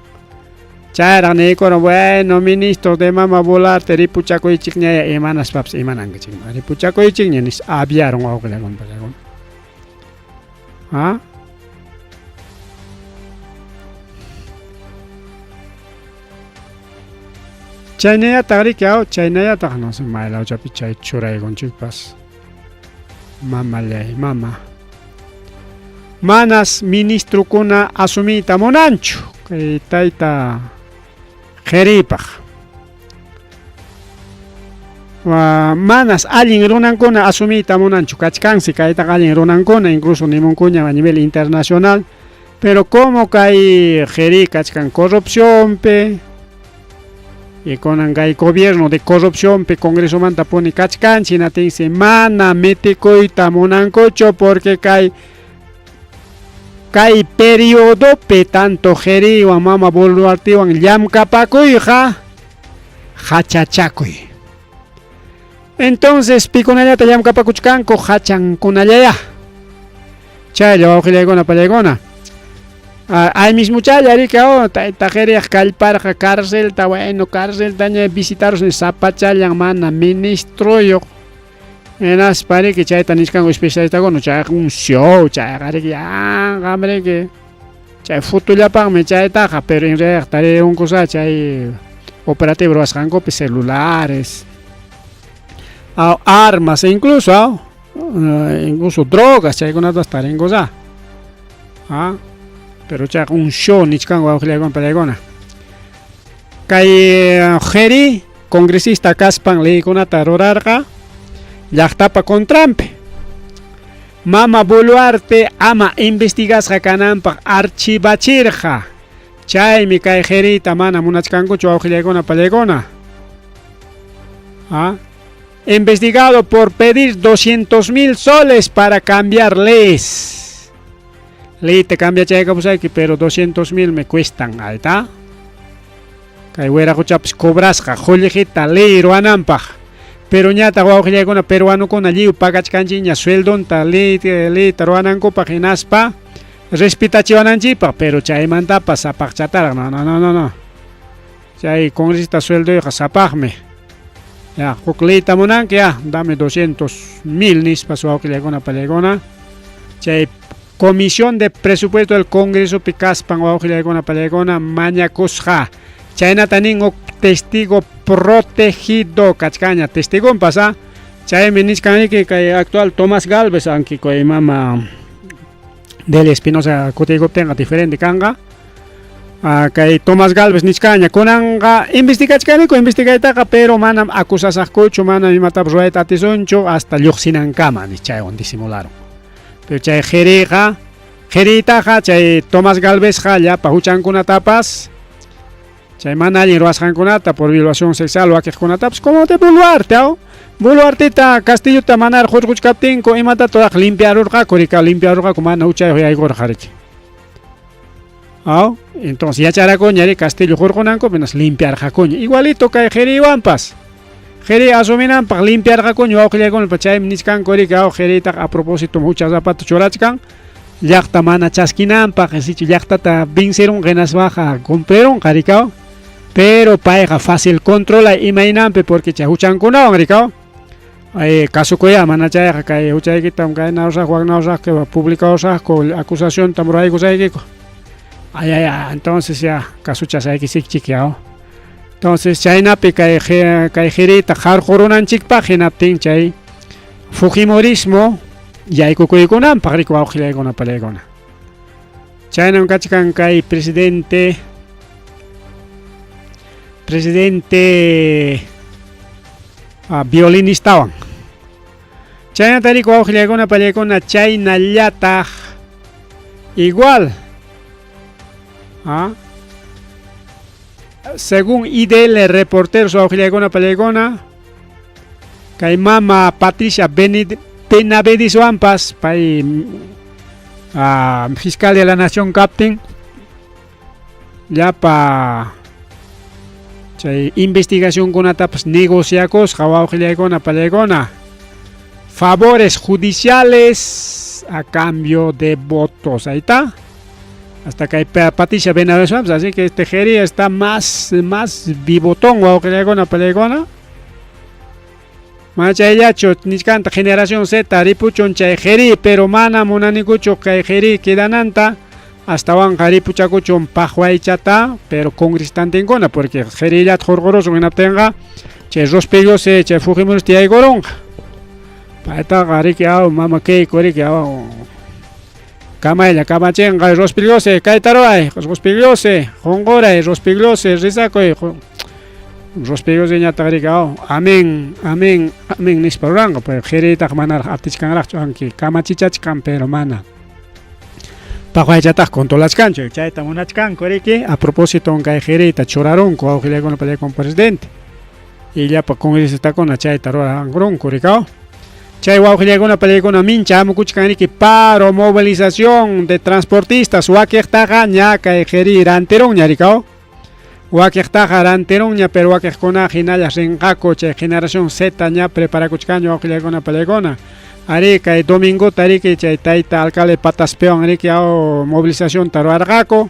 Chayraq niykurun, bueno, ministro de Mama Boluarte ripuchakuychikñaya imanaspapas imanankichikman ripuchakuychikña nispa aviaron wawqillakuna pallakuna. Ah? Chaynallataq riki aw, chaynallataq no sé maylawchapi chay churaykunchikpas. Mamallay, mama. Manas ministrukuna asumiyta munanchu kay tayta Jeripaq. Manas allin runankuna asumiyta munanchu, kachkansi kaytaqa allin runankuna, incluso nimunkuña a nivel internacional. Pero como kay Jeri kachkan corrupcionpi y kunan kay gobierno de corrupcionpi congresomanta puni kachkanchik hinatinsi mana metikuyta munankuchu porque kay kay periodopi tanto Jeriwan mama Boluartewan llamkapakuyqa hachachakuy. Entonces pikunallata llamkapakuchkanku hachankunallaya. Chaylla wawqillaykuna pallaykuna. Ay mismuchalla riki oh, tayta Jeriaq kallparqa carcelta, bueno, carceltaña visitarus sapachallan mana ministroyuq. Hinaspa riki chayta nichkanku especialistakuna chayqa un show, chayqa riki yanqam riki. Chay fotollapaqmi chaytaqa, pero en realidad tarirunkusa chay operativo ruwasqankupi celulares, armas incluso, incluso drogas chaykunatas tarinkusa. Ah, pero chayqa un show nichkanku wawqillaykuna pallaykuna. Kay Jeri congresista kaspan leykunata rurarqa llaqtapa contranpi. Mama Boluarte ama investigasqa kananpaq archivachirqa. Chaymi kay Jerita mana munachkankuchu wawqillaykuna pallaykuna. ¿Ah? Investigado por pedir 200.000 soles para cambiar leyes. Ley te cambia chaykamusayki, pero 200.000 me cuestan. Ahí está. Kay wiraquchapas cobrasqa qullqita ley ruwananpaq. Pero ñataq wawqillaykuna peruanokuna lliw pagachkanchikña sueldonta ley leyta ruwanankupaq hinaspa respetachiwananchikpaq, pero chaymantapas sapaqchataraq. No, no, no, no, no. Chay congresista sueldoyqa sapaqmi. Ya, huk leyta munanki, ya, dame 200.000 nispas wawqillaykuna pallaykuna. Chay Comisión de Presupuesto del Congresopi kaspan wawqillaykuna pallaykuna mañakusqa. Chaynata nin huk testigo protegido kachkaña testigonpas, ah. Chaymi nichkanriki kay actual Tomás Galvez, aunque kay mama Delia Espinosa kutiykuptinqa diferente kanqa. Ah, kay Tomás Galvez nichkaña kunanqa investigachkaniku investigaytaqa pero manam acusasaqkuchu manam imatapas ruwayta atisunchu hasta lluqsinankama nis chaywan disimularon. Pero chay Jeriqa Jeritaqa chay Tomás Galvezqa llapa huchankunatapas chay mana allin ruwasqankunata por violación sexual wakiqkunatapas como de Boluarte aw Boluarteta Castillota manaraq hurquchkaptinku imatataq limpiarurqaku rika limpiarurqaku mana huchayuq yaykurqa riki. Aw, entonces yacharakuña ri Castillo hurqunankupi nas limpiarqakuña. Igualito kay Jeriwanpas. Jeri asuminanpaq limpiarqakuña wawqillaykuna chaymi nichkanku riki aw Jeritaqa a propósito huchasapata churachkan llaqta mana chaskinanpaq, sichu llaqtata vencerunqa hinaspaqa cumplirunqa rikaw. Pero payqa fácil controlay imaynanpi porque chay huchankunawan rikaw. Ay, kasukuyá, mana chayqa kay huchaykitam kayna rurasaqku, wakna rurasaqku, publicawasaqku, acusaciontam ruraykusaykiku. Ay, ay, ay, entonces ya kasuchasaykichikchik ya. Entonces chaynapi kay kay qirita qarqurunanchikpaq hinaptin chay fujimorismo yaykukuykunanpaq riki wawqillaykuna palaykuna. Chaynam kachkan kay presidente presidente violinistawan. Chaynata riki wawqillaykuna palaykuna chaynallataq igual según IDL reporteros wawqillaykuna palaykuna kay mama Patricia Benavideswanpas pay fiscal de la nación kaptin llapa chay investigacionkunatapas negociakusqa wawqillaykuna palaykuna favores judiciales a cambio de votos. Ahí está. Hasta que hay Patricia Benavides, así que este Jeri está más, más vivotón, wawqillaykuna palaykuna. Mana chayllachu nichkanta generación Z ripuchun chay Jeri, pero mana munanikuchu kay Jeri quedananta astawanqa ripuchakuchun paqwaychata, pero congrestantinkuna, porque Jerillata hurqurusun hinaptinqa chay Rospigliosi chay Fujimorista yaykurunqa. Paytaqa riki aw mama Keiko riki aw kamaylla kamachinqa Rospigliosi kayta ruray, Rospigliosi qunquray, Rospigliosi risakuy, Rospigliosiñataq riki aw amén, amén, amén nispa ruranqa, pero Jeritaqa manaraq atichkanraqchu, aunque kamachichachkan, pero mana paqwaychataq controlachkanchu, chayta munachkanku riki. A propósito kay Jerita churarunku wawqillaykuna palaykuna presidente y llapa congresistakuna chayta ruranku rikaw. Chay wawqillaykuna palaykuna mincha hamukuchkan riki paro, movilización de transportistas, wakiqtaqa ña kay Jeri rantirunña rikaw. Wakiqtaqa rantirunña, pero wakiqkuna hinalla rinqaku chay generación Z ña preparakuchkanña wawqillaykuna palaykuna. Ari kay domingota riki chay tayta alcalde Pataspewan riki aw movilizacionta ruwarqaku,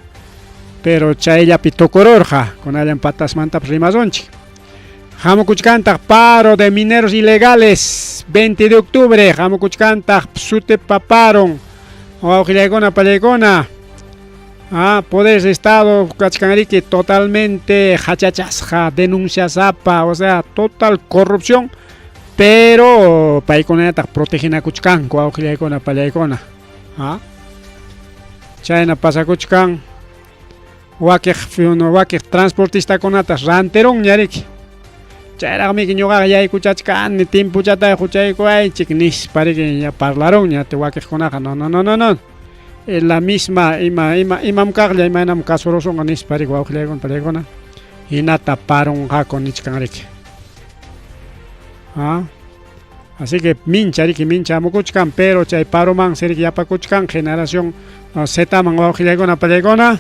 pero chayllapi tukururqa, kunallan Patasmantapas rimasunchik. Hamukuchkantaq paro de mineros ilegales 20 de octubre, hamukuchkantaq sutipa paron wawqillaykuna palaykuna. Poder de Estado kachkan riki totalmente hachachasqa, denunciasapa, o sea, total corrupción, pero paykunataq protegenakuchkanku wawqillaykuna palaykuna. Chayna pasakuchkan wakiq wakiq transportistakunatas rantirunña riki. Chayraqmi ñuqaqa yaykuchachkani timpuchatay huchaykuwaychik nispa riki ña parlarunña wakiqkunaqa no, no, no, no, no. La misma ima ima imam kaqlla imaynam kasurusunqa nispa riki wawqillaykuna palaykuna hinata parunqaku nichkan riki. Así que mincha riki mincha hamukuchkan, pero chay paroman riki yapakuchkan generación Zman wawqillaykuna palaykuna.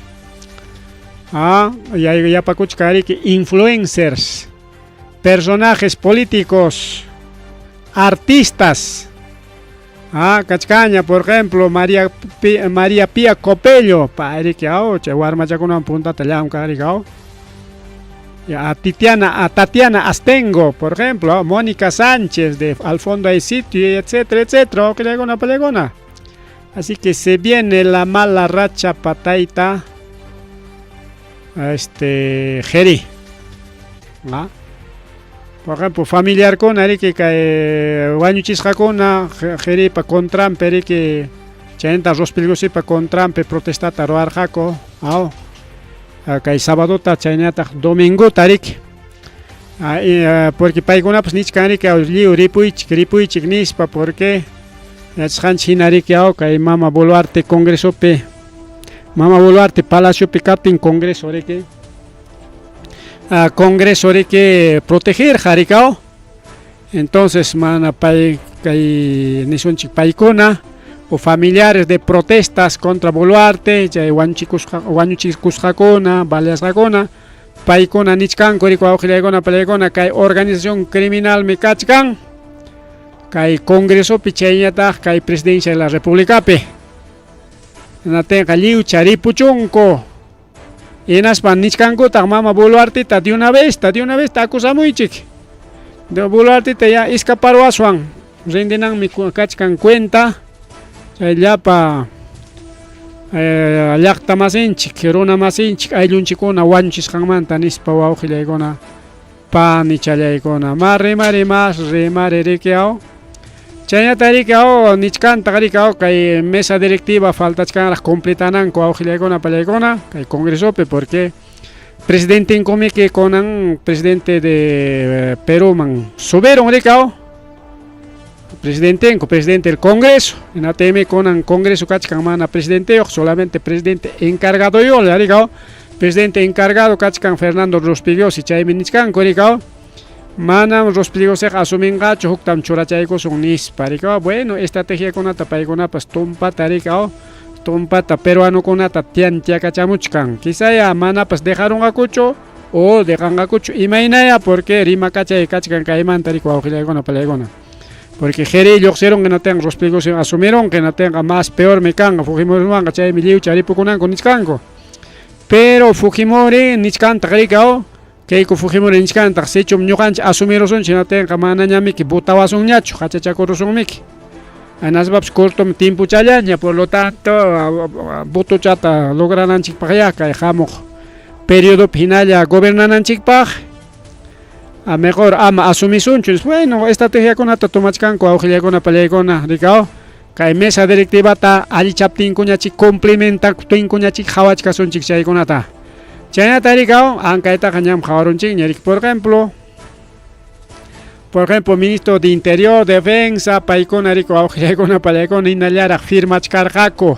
Yapakuchkan riki influencers, personajes políticos, artistas. Kachkaña, por ejemplo, María Pía Copello, pa riki aw chay warmachakunawan puntata llamkaq riki aw. A Tatiana Astengo, por ejemplo, Mónica Sánchez de Al Fondo Hay Sitio, etcétera, etcétera, wawqillaykuna palaykuna. Así que se viene la mala racha patayta Jeri. Por ejemplo, familiarkuna riki kay wañuchisqakuna Jeripa contranpi riki chaynata Rospigliosipa contranpi protestata ruwarqaku aw kay sabadota chaynataq domingota riki. Porque paykunapas nichkan riki lliw ripuychik ripuychik nispa, porque yachasqanchik hina riki aw kay mama Boluarte congresopi, mama Boluarte palaciopi kaptin congreso riki, congreso riki protegerqa riki aw. Entonces mana pay kay nisunchik paykuna o familiares de protestas contra Boluarte chay wañuchikusqakuna baleasqakuna paykuna nichkanku riki wawqillaykuna palaykuna kay organización criminalmi kachkan kay congresopi chayñataq kay presidencia de la repúblicapi. Hinatinqa lliwcha ripuchunku. Hinaspa nichkankutaq mama Boluarteta de una vez, de una vez acusamuychik. De Boluarteta ya iskaparwaswan rindinanmi kachkan cuenta chay llapa llaqta masinchik, runa masinchik, ayllunchikkuna wañuchisqanmanta nispa wawqillaykuna, panichallaykuna. Ma rimari mas rimari riki aw. Chaynata riki aw nichkantaq riki aw kay mesa directiva faltachkanraq completananku wawqillaykuna pallaykuna kay congresopi porque presidentenkumiki kunan presidente de Perúman subieron riki aw. Presidentenku, presidente del Congreso, hinaptinmi kunan Congreso kachkan mana presidenteyuq, solamente presidente encargadoyuqlla riki aw. Presidente encargado kachkan Fernando Rospigliosi, chaymi nichkanku riki aw. Manam Rospigliosiqa asuminqachu, huktam churachaykusun nispa riki aw. Bueno, estrategiakunata paykunapas tumpata riki aw, tumpata peruanokunata tiantiakachamuchkan. Quizaya manapas dejarunqakuchu o dejanqakuchu imaynaya porque rimakachay kachkan kaymanta riki wawqillaykuna pallaykuna. Porque Jerey lluqsirun hinatinqa Rospigliosi asumirun hinatinqa más peormi kanqa Fujimoriwanqa chaymi lliwcha ripukunanku nichkanku. Pero Fujimori nichkantaq riki aw, Keiko Fujimori nichkantaq sichum ñuqanchik asumirusunchik hinatinqa manañamiki votawasunñachu qachachakurusunmiki. Hinaspapas cortomi tiempochallaña, por lo tanto votochata logrananchikpaqyá kay hamuq periodopi hinalla gobernananchikpaq a mejor ama asumisunchu. Bueno, estrategiakunata tomachkanku wawqillaykuna pallaykuna riki aw. Kay mesa directivata allichaptinkuñachik complementaptinkuñachik qhawachkasunchik chaykunata. Chaynata riki aw, ankaytaqa ñam qhawarunchikña riki. Por ejemplo, ministro de Interior, Defensa, paykuna riki wawqillaykuna pallaykuna hinallaraq firmachkarqaku.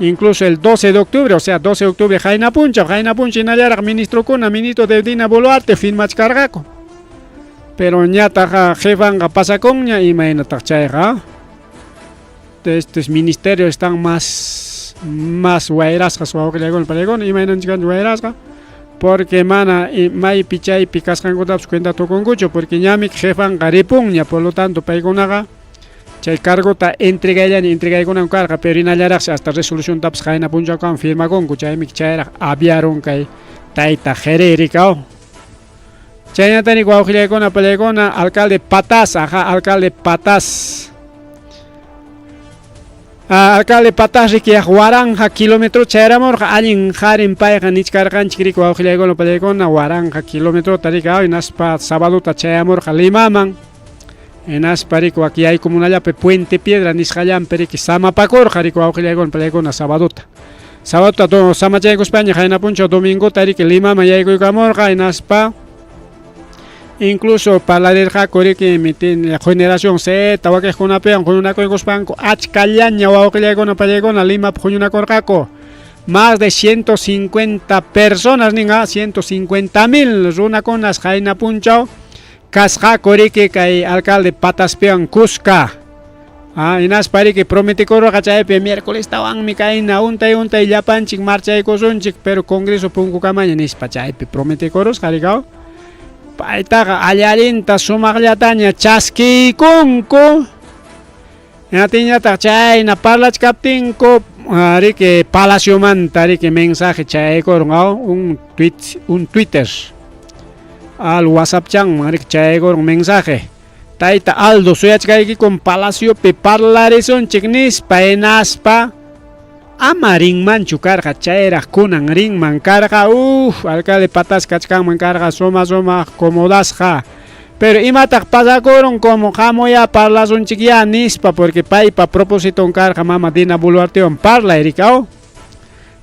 Incluso el 12 de octubre, o sea, 12 de octubre qayna punchaw, qayna punchaw hinallaraq ministrokuna, ministro de Dina Boluarte firmachkarqaku. Pero ñataq jefanqa pasakunña imaynataq chayqa. Estos ministerios están más wayrasqas wawqillaykuna pallaykuna imaynanchik wayrasqa porque mana maypi chaypi kasqankutapas cuenta tukunkuchu porque ñami jefanqa ripunña, por lo tanto paykunaqa chay cargota entregayllaña entregaykunan karqa, pero hinallaraqsi hasta resoluciontapas qayna punchawkama firmakunku, chaymi chayraq aviaron kay tayta Jerey riki aw. Chaynata riki wawqillaykuna pallaykuna alcalde Pataz, aja, alcalde Pataz. Alcalde Pataz riki 1000 kilómetro chayramurqa allin qarin payqa nichkarqanchik riki wawqillaykuna pallaykuna 1000 kilometrota riki aw hinaspa sabadota chayamurqa Limaman. Hinaspa riki wak yaykumunallapi Puente Piedra nisqallanpi riki samapakurqa riki wawqillaykuna pallaykuna sabadota. Sabadota samachaykuspaña qayna punchaw domingota riki Limaman yaykuykamurqa hinaspa incluso parlarirqaku riki mitin generación Z wakiqkunapiwan huñunakuykuspanku achkallaña wawqillaykuna pallaykuna Limapi huñunakurqaku. Más de 150 personas nin 150 mil runakunas qayna punchaw kasqaku riki kay alcalde Patazpiwan kuska. Hinaspa riki prometikurqa chaypi miércoles tawanmi kayna untay untay llapanchik marchaykusunchik pero congreso punkukamaña nispa chaypi prometikurusqa riki aw. Paytaqa alli-allinta sumaqllataña chaskiykunku. Hinaptinñataq chayna parlachkaptinku riki palaciomanta riki mensaje chayaykurun aw un tweet, un Twitter al WhatsApp chanman riki chayaykurun mensaje. Tayta Aldo suyachkaykikum palaciopi parlarisunchik nispa hinaspa ama rinmanchu karqa chayraq kunan rinman karqa uf alcalde Pataz kachkanman karqa suma sumaq comodasqa. Pero imataq pasakurun como hamuya parlasunchikyá nispa porque paypa propósiton karqa mama Dina Boluartewan parlay riki aw.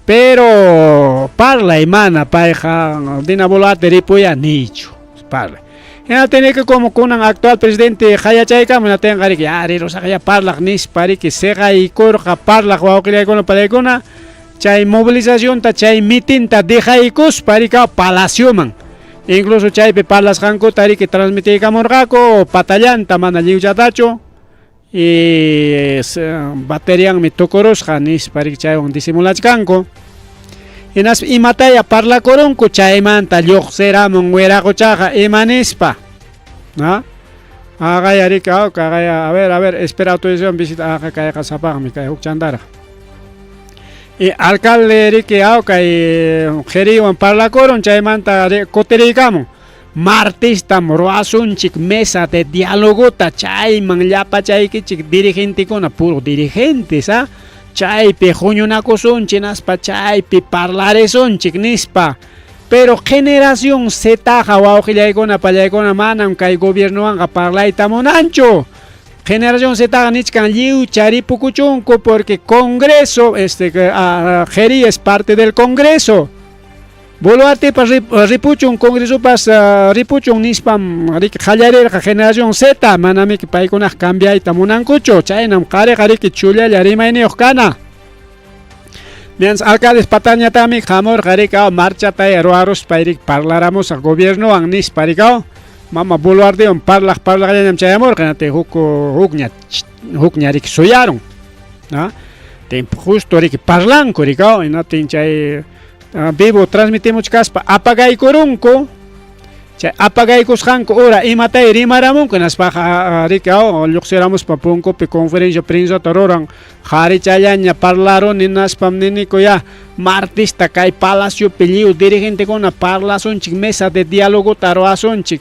Pero parlay mana payqa Dina Boluarte ripuya niychu parlay. Hinaptinqa como kunan actual presidente qayachaykamun hinaptinqa riki ya rirusaqya parlaq nispa riki siqaykurqa parlaq wawqillaykuna pallaykuna chay movilizacionta chay mitinta dejaykuspa riki palacioman. Incluso chaypi parlasqankuta riki transmitiykamurqaku patallanta mana lliwchatachu y baterianmi tukurusqa nispa riki chaywan disimulachkanku. Hinaspa imataya parlakurunku chaymanta lluqsiramun wiraquchaqa ima nispa. ¿No? Aqaya riki aw kaqaya a ver, espera autorización visita aqa kayqa sapaqmi kay huk chantaraq. Y alcalde riki aw kay Jereywan parlakurun chaymanta kutiriykamun. Martestam ruwasunchik mesa de dialogota chayman llapachaykichik dirigentekuna, puro dirigentes, ah? Chaypi huñunakusunchik hinaspa chaypi parlarisunchik nispa. Pero generación Ztaqa wawqillaykuna pallaykuna manam kay gobiernowanqa parlayta munanchu. Generación Ztaqa nichkan lliw charipukuchunku porque Congreso, este, Jeri es parte del Congreso. Boluartepas ripuchun, Congresopas ripuchun nispam riki qallarirqa Generación Z, manamiki paykunaqa cambiayta munankuchu. Chaynam qariqa riki chullalla rimayniyuq kana. Mientras alcaldes patañatami hamurqa riki marchataya ruwaruspa riki parlaramusaq gobiernowan nispa riki mama Boluartewan parlaq parlaqllañam chayamurqa hinaptin huk hukña hukña riki suyarun. ¿No? Tiempo justo riki parlanku riki hinaptin chay vivo transmitimuchkaspa apagaykurunku. Chay apagaykusqanku hora imatay rimaramunku hinaspaqa riki lluqsiramuspa punkupi conferencia prensata ruran qarichallaña parlaruni hinaspam niniku ya martesta kay palaciopi lliw dirigentekuna parlasunchik mesa de dialogota ruwasunchik.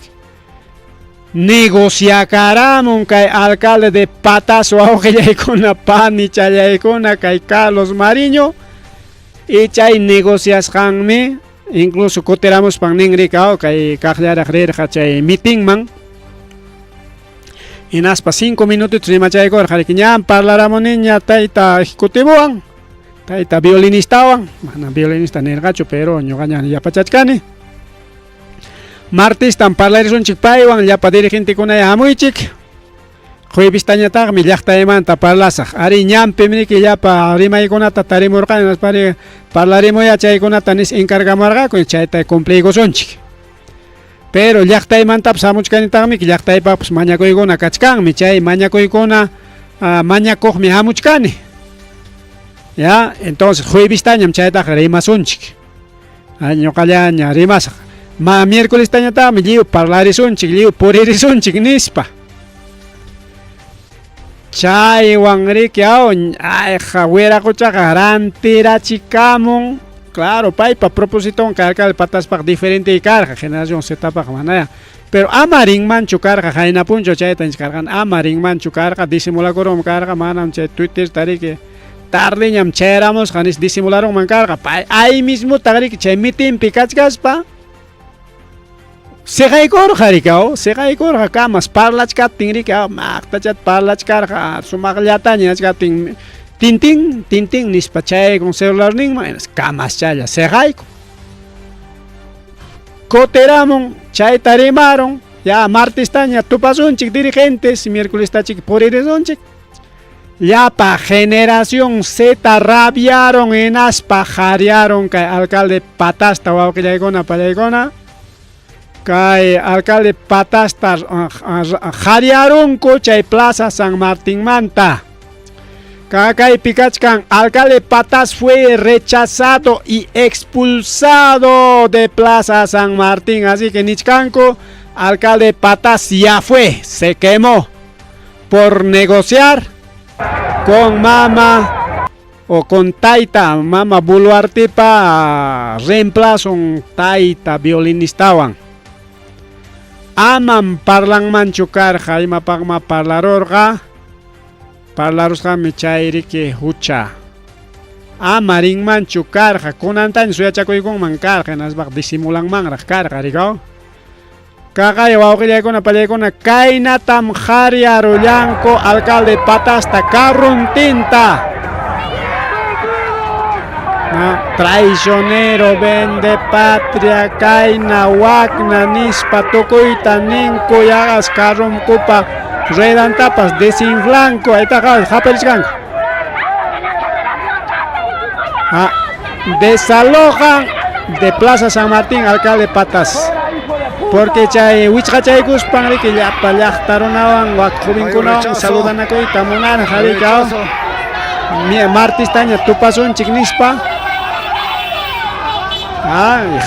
Negociakaramun kay alcalde de Pataz wawqillaykuna panichallaykuna kay Carlos Mariño y chay negociasqanmi incluso kutiramuspan nin riki kay kaqllaraq rirqa chay mitinman hinaspa 5 minutitos rimachaykurqa riki ñam parlaramuniña tayta ejecutivowan tayta violinistawan mana violinista nirqachu pero ñuqaña yapachachkani martestam parlarisunchik paywan llapa dirigentekunaya hamuychik juevestañataqmi llaqtaymanta parlasaq ari ñanpim riki llapa rimaykunata tarimurqani hinaspa parlarimuya chaykunata nis encargamuwarqaku chayta cumpliykusunchik pero llaqtaymantapas hamuchkanitaqmi llaqtaypaqpas mañakuykuna kachkanmi chay mañakuykuna mañakuqmi hamuchkani ya entonces juevestañam chaytaqa rimasunchik ñuqallaña rimasaq ma miércolestañataqmi lliw parlarisunchik lliw puririsunchik nispa chaywan riki ayqa wiraquchaqa rantirachikamun claro paypa propositon alcalde Pataspaq diferente karqa generación Zpaq manaya pero ama rinmanchu karqa qayna punchaw chayta nichkarqani ama rinmanchu karqa disimulakurunman karqa manam chay Twitterta riki tardeñam chayaramusqa nis disimularunman karqa pay ay mismotaq riki chay mitinpi kachkaspa siqaykurqa riki siqaykurqa kamas parlachkaptin riki maqtachata parlachkarqa sumaqllataña nichkaptin tintin tintin nispa chayaykun celularninman kamaschalla siqaykun kutiramun chayta rimarun ya martestaña tupasunchik dirigentes miércolestachik puririsunchik llapa generación Z rabiaron hinaspa jariaron kay alcalde Patasta wawqillaykuna pallaykuna kay alcalde Patasta jariarunku chay Plaza San Martinmanta kaypi kachkan alcalde Pataz fue rechazado y expulsado de Plaza San Martín así que nichkanku alcalde Pataz ya fue, se quemó por negociar con mama o con taita mama Boluartepa reemplazo taita violinistawan amam parlanmanchu karqa imapaqma parlarurqa parlarusqanmi chay riki hucha ama rinmanchu karqa kunantaña suyachakuykunman karqa hinaspaqa disimulanmanraq karqa riki Kaqay wawqillaykuna pallaykuna kaynatam qariarullanku alcalde Patasta carruntinta. Traicionero vende patria kayna wakna nispa tukuyta ninku yaqas carrunkupa ruedantapas desinflanku aytaqa haparichkanku. Desalojan de Plaza San Martín alcalde Pataz porque chay wichqachaykuspan riki llapa llaqta runawan wak jovenkunawan saludanakuyta munarqa riki martistaña tupasunchik nispa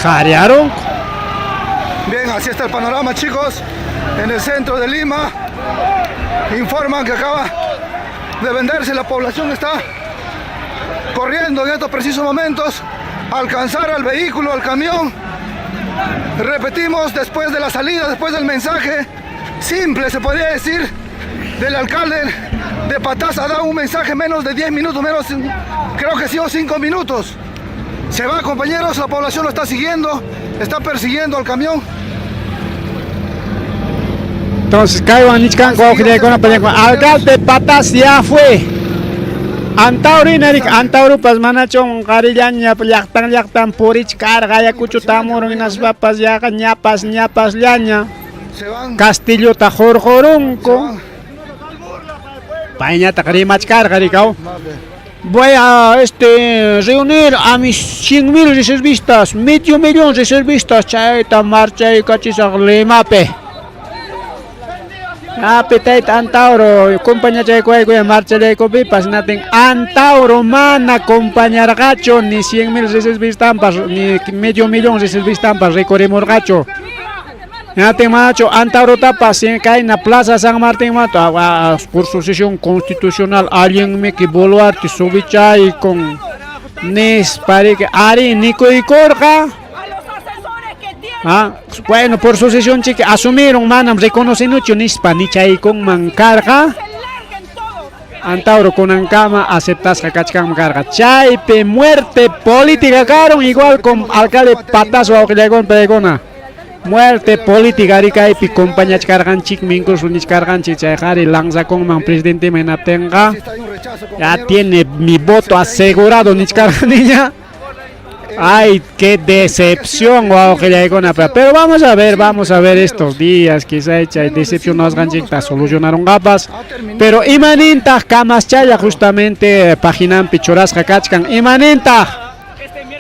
jariarunku. Bien, así está el panorama, chicos. En el centro de Lima informan que acaba de venderse, la población está corriendo en estos precisos momentos a alcanzar al vehículo, al camión. Repetimos, después de la salida, después del mensaje simple, se podría decir, del alcalde de Pataz, ha dado un mensaje menos de 10 minutos, menos, creo que ha sido 5 minutos. Se va, compañeros, la población lo está siguiendo, está persiguiendo al camión. Entonces, kaywan nichkanku wawqillaykuna pañakuna, alcalde Pataz ya fue. Antaurina rik Antaurupas manachun qarillaña llaqtan llaqtan purichkarqa Ayacucho tamurun hinaspapas yaqa ñapas ñapasllaña Se van. Castillota Se hurqurunku. van. Payñataq rimachkarqa rikaw. Más de- Voy a reunir a mis 100.000 reservistas, medio millón reservistas, chayta marchaykachisaq Limapi. Api tayta Antauro, compañachaykuwaykuya marchallaykupipas, natin Antauro mana compañarqachu ni 100.000 reservistampas, ni medio millón reservistampas rikurimurqachu. Natin manachu Antaurotapas kayna Plaza San Martín mata, por sucesión constitucional allinmiki Boluarte subichaykun nispa riki ari nikuykurqa. Ah, bueno, por sucesión chiki asumieron manam reconocinuchu nispa nichaykunman karqa. Antauro kunankama aceptasqa kachkanman karqa. Chaypi muerte política karon igual con alcalde Pataz wawqillaykuna paykuna. Muerte política rikaypi compañachkarqanchikmi incluso nichkarqanchik chay qhari lanzakunman presidente hinaptinqa Sí, está, hay un rechazo, ya compañeros. tiene mi voto asegurado nichkarqaniña. Ay, qué decepción, wawqillaykuna. Pero vamos a ver estos días, quizá chay decepcionasqanchikta solucionaronqapas. Pero imanintaq kamaschalla justamente paginanpi churasqa kachkan. Imanintaq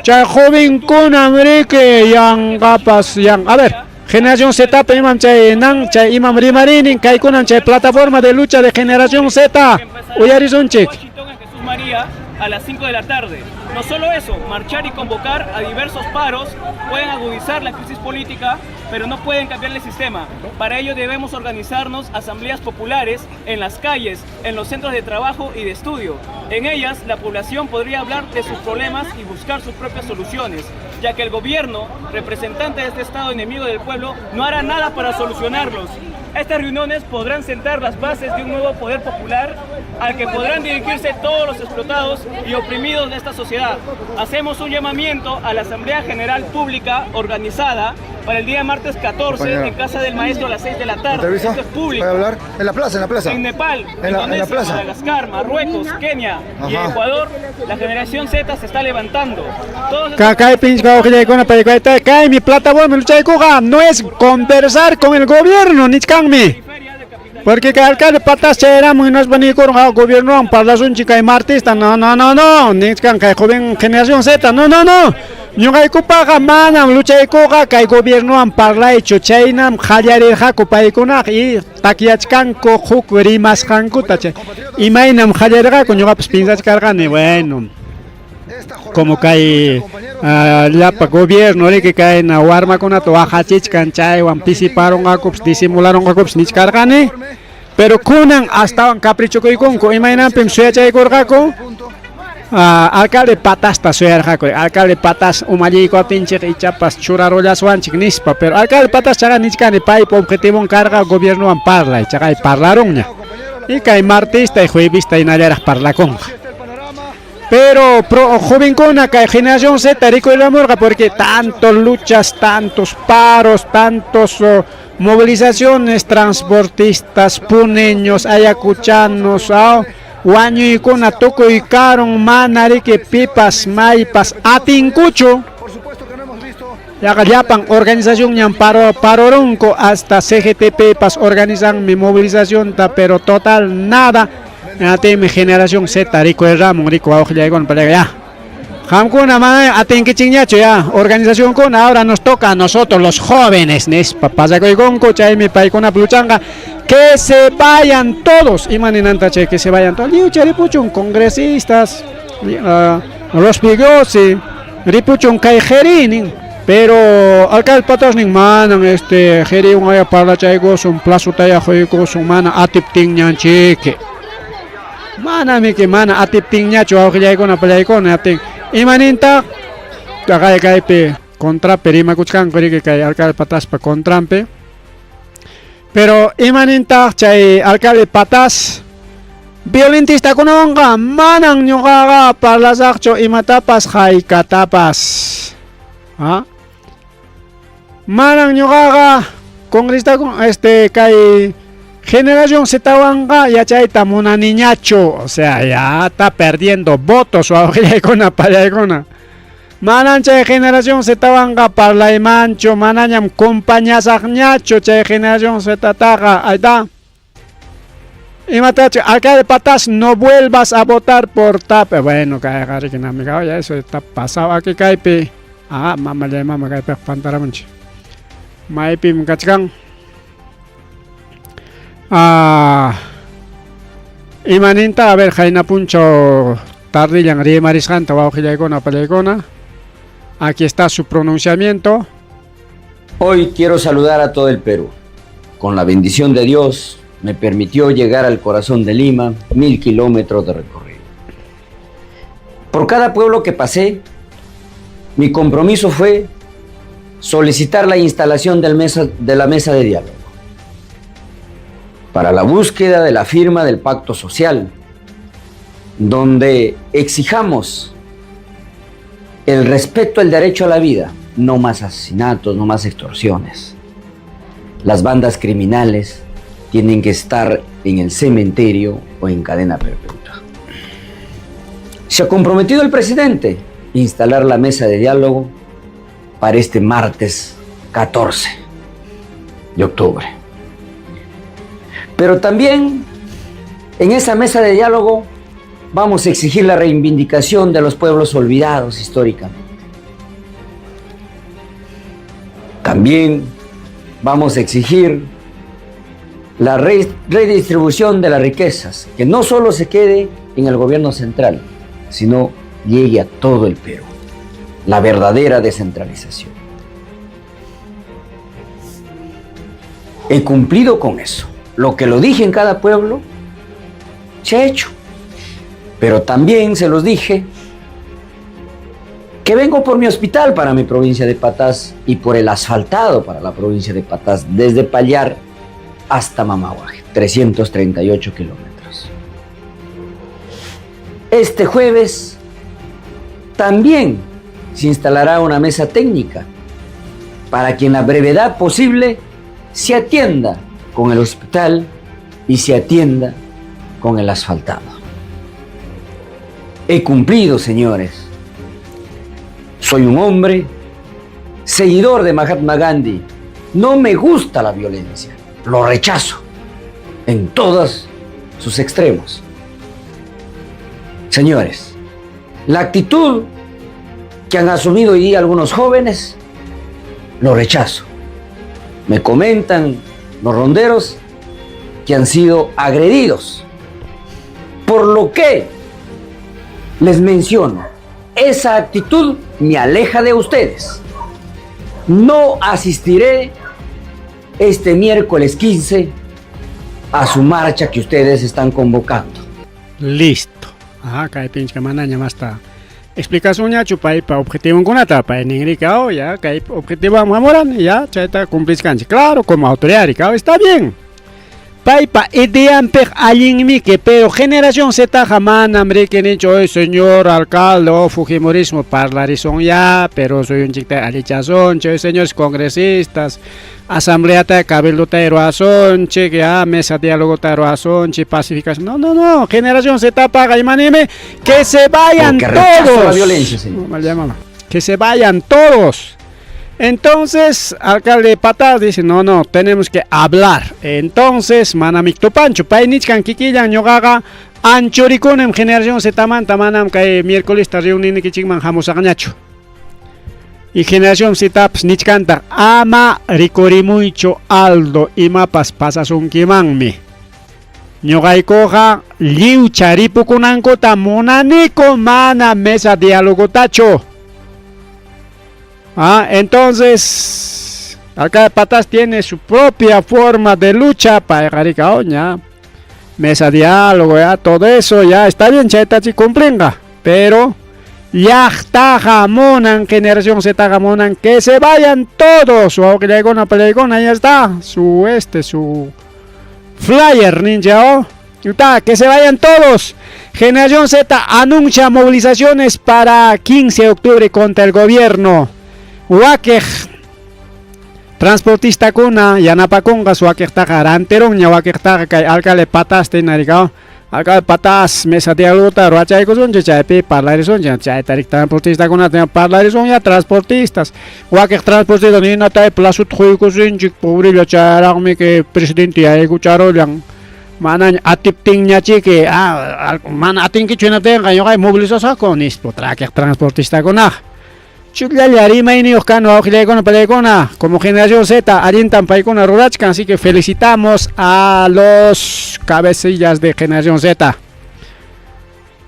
chay jovenkuna riki yanqapas yan. A ver, Generación Z imam chay nan chay imam rimarinin kaykunan chay plataforma de lucha de Generación Z. Uyarisunchik. Washington en Jesús María a las 5 de la tarde. No solo eso, marchar y convocar a diversos paros pueden agudizar la crisis política, pero no pueden cambiar el sistema. Para ello debemos organizarnos asambleas populares en las calles, en los centros de trabajo y de estudio. En ellas, la población podría hablar de sus problemas y buscar sus propias soluciones, ya que el gobierno, representante de este Estado enemigo del pueblo, no hará nada para solucionarlos. Estas reuniones podrán sentar las bases de un nuevo poder popular al que podrán dirigirse todos los explotados y oprimidos de esta sociedad. Hacemos un llamamiento a la Asamblea General Pública organizada para el día martes 14 Compañero. en casa del maestro a las 6 de la tarde. ¿Entrevista? Esto es público. ¿Puede hablar? En la plaza, en la plaza. En Nepal, En la Indonesia, plaza. Madagascar, Marruecos, Kenia y Ajá. Ecuador, la generación Z se está levantando. Todos estos Kay pinche wawqillaykuna paykuna kay mi plataforma luchaykuqa no es conversar con el gobierno nichkanmi. Porque kay alcalde Pataz chayaramun hinaspa niykurun ah, gobiernowan parlasunchik kay martista no no no no nichkan kay joven generación Z no no no ñuqaykupaqa manam luchaykuqa kay gobiernowan parlaychu chaynam qallarirqaku paykunaqa y takyachkanku huk rimasqankuta chay imaynam qallarirqaku ñuqapas piensachkarqani bueno como kay llapa gobierno riki kayna warmakunata waqachichkan chaywan pisiparunqakupas disimularonqakupas nichkarqani pero kunan astawan caprichokuykunku imaynanpim suyachaykurqaku alcalde Patazta suyarqaku alcalde Pataz umalliykuaptinchik ichapas churarullaswanchik nispa pero alcalde Pataz chaqa nichkani paypa objetivon karqa gobiernowan parlay chaqay parlarunña y kay martista y juevista hinallaraq parlakunqa. Pero pro, jovenkuna kay generación Z rikuyramurqa porque tanto luchas, tantos paros, tantos movilizaciones, transportistas, puneños, ayacuchanos, wañuykuna tukuykarun mana riki pipas maypas atinkuchu. Yaqa llapan organización ñan parorunku hasta CGTP pas organizan mi movilización ta, pero total nada. Atimi generación Z rikuyramun riku wawqillaykuna para ya. Qamkuna mana atinkichikñachu ya organización kuna ahora nos toca a nosotros los jóvenes nispa pasakuykunku chaymi paykuna luchanqa que se vayan todos imaninanta chay que se vayan todos lliw ripuchun congresistas los Rospigliosi ripuchun kay jerinin pero alcalde Pataz nin manan jeriwan aya parlachaykusun plazotaya quykusun mana atiptinñanchiki manamiki mana atiptinñachu wawqillaykuna pallaykuna atin imanintaq taqay kaypi Contrapi rimakuchkanku riki kay alcalde Pataspa contranpi. Pero imanintaq chay alcalde Patas? Violentistakunawanqa manan ñuqaqa parlasaqchu imatapas haykatapas. ¿Ah? Manan ñuqaqa congresistakuna este kay generación Zwanqa yachayta munaniñachu. O sea, ya está perdiendo votos wawqillaykuna pallaykuna. Manan chay generación Zwanqa parlaymanchu, manañam compañasaqñachu chay generación Ztaqa. Ahí está. Imatachu, alcalde Patas, no vuelvas a votar por Tapia. Bueno, kayqa riki ya eso está pasado aquí kaypi. Ah, mamallay mama kaypiqa pantaramunchik. Maypim kachkan. Ah, imaninta, a ver, qayna punchaw tardillan rimarisqanta wawqillaykuna pallaykuna. Aquí está su pronunciamiento. Hoy quiero saludar a todo el Perú. Con la bendición de Dios, me permitió llegar al corazón de Lima, 1000 kilómetros de recorrido. Por cada pueblo que pasé, mi compromiso fue solicitar la instalación de la mesa de diálogo para la búsqueda de la firma del pacto social, donde exijamos el respeto al derecho a la vida, no más asesinatos, no más extorsiones. Las bandas criminales tienen que estar en el cementerio o en cadena perpetua. Se ha comprometido el presidente a instalar la mesa de diálogo para este martes 14 de octubre. Pero también en esa mesa de diálogo vamos a exigir la reivindicación de los pueblos olvidados históricamente. También vamos a exigir la redistribución de las riquezas, que no solo se quede en el gobierno central, sino llegue a todo el Perú. La verdadera descentralización. He cumplido con eso. Lo que lo dije en cada pueblo, se ha hecho. Pero también se los dije que vengo por mi hospital para mi provincia de Pataz y por el asfaltado para la provincia de Pataz, desde Pallar hasta Mamahuaje, 338 kilómetros. Este jueves también se instalará una mesa técnica para que en la brevedad posible se atienda con el hospital y se atienda con el asfaltado. He cumplido, señores. Soy un hombre seguidor de Mahatma Gandhi. No me gusta la violencia. Lo rechazo en todos sus extremos. Señores, la actitud que han asumido hoy día algunos jóvenes, lo rechazo. Me comentan los ronderos que han sido agredidos. Por lo que les menciono, esa actitud me aleja de ustedes. No asistiré este miércoles 15 a su marcha que ustedes están convocando. Listo. Ajá, kaypinchka manaña masta explicasunñachu paypa objetivonkunata pay ninrika ya kay objetivo hamuran ya chayta cumplishkanchik. Claro, como autoridad está bien. Paypa ideanpiq allinmiki, pero generación Ztaqa manam riki ninchu, oy señor alcalde o fujimorismo parlarisun ya, pero suyunchikta allichasunchik, señores congresistas, asambleata cabildota ruwasunchik, ya mesa diálogota ruwasunchik, pacificación. No, no, no, generación Ztapaqa imanimi que se vayan Porque rechazo todos. la violencia, señor. No, mal. Que se vayan todos. Entonces, alcalde Pataz dice, no, no, tenemos que hablar. Entonces, manam tupanchu, pay nichkan kikillan ñuqaqa anchurikunim generación Zmanta, manam kay miércoles reuninikichikman hamusaqñachu. Y generación Ztapas nichkantaq, ama rikurimuychu Aldo imapas pasasunkimanmi. Ñuqaykuqa lliwcha ripukunankuta munaniku, mana mesa dialogotachu. Ah, entonces, acá Pataz tiene su propia forma de lucha para oña. Mesa diálogo, ya, todo eso, ya está bien, chaytachi cumplinga. Pero Llaqtaqa munan, Generación Ztaqa munan que se vayan todos. Wawqillaykuna, pallaykuna, ya está. Su este, su flyer, ninja, oh. Está, que se vayan todos. Generación Z anuncia movilizaciones para 15 de octubre contra el gobierno. Wakiq transportistakuna yanapakunqa wakiqtaqa rantirunña wakiqtaqa kay alcalde Patasta hinarikao. Alcalde Pataz mesa diálogota ruwachaykusunchik chaypi parlarisunchik chayta rik transportistakunata parlarisun ya transportistas. Wakiq transportista ninatay plazota quykusunchik pobrella chayraqmi que presidente yaykucharullan. Manaña atiptinñachiki ah, mana atinkichu hinaptinqa ñuqay movilizasaqku nispa trakiq transportistakunaqa. Chullalla rimayniyuq kan wawqillaykuna pallaykuna como Generación Z allintan paykuna rurachkan, así que felicitamos a los cabecillas de Generación Z.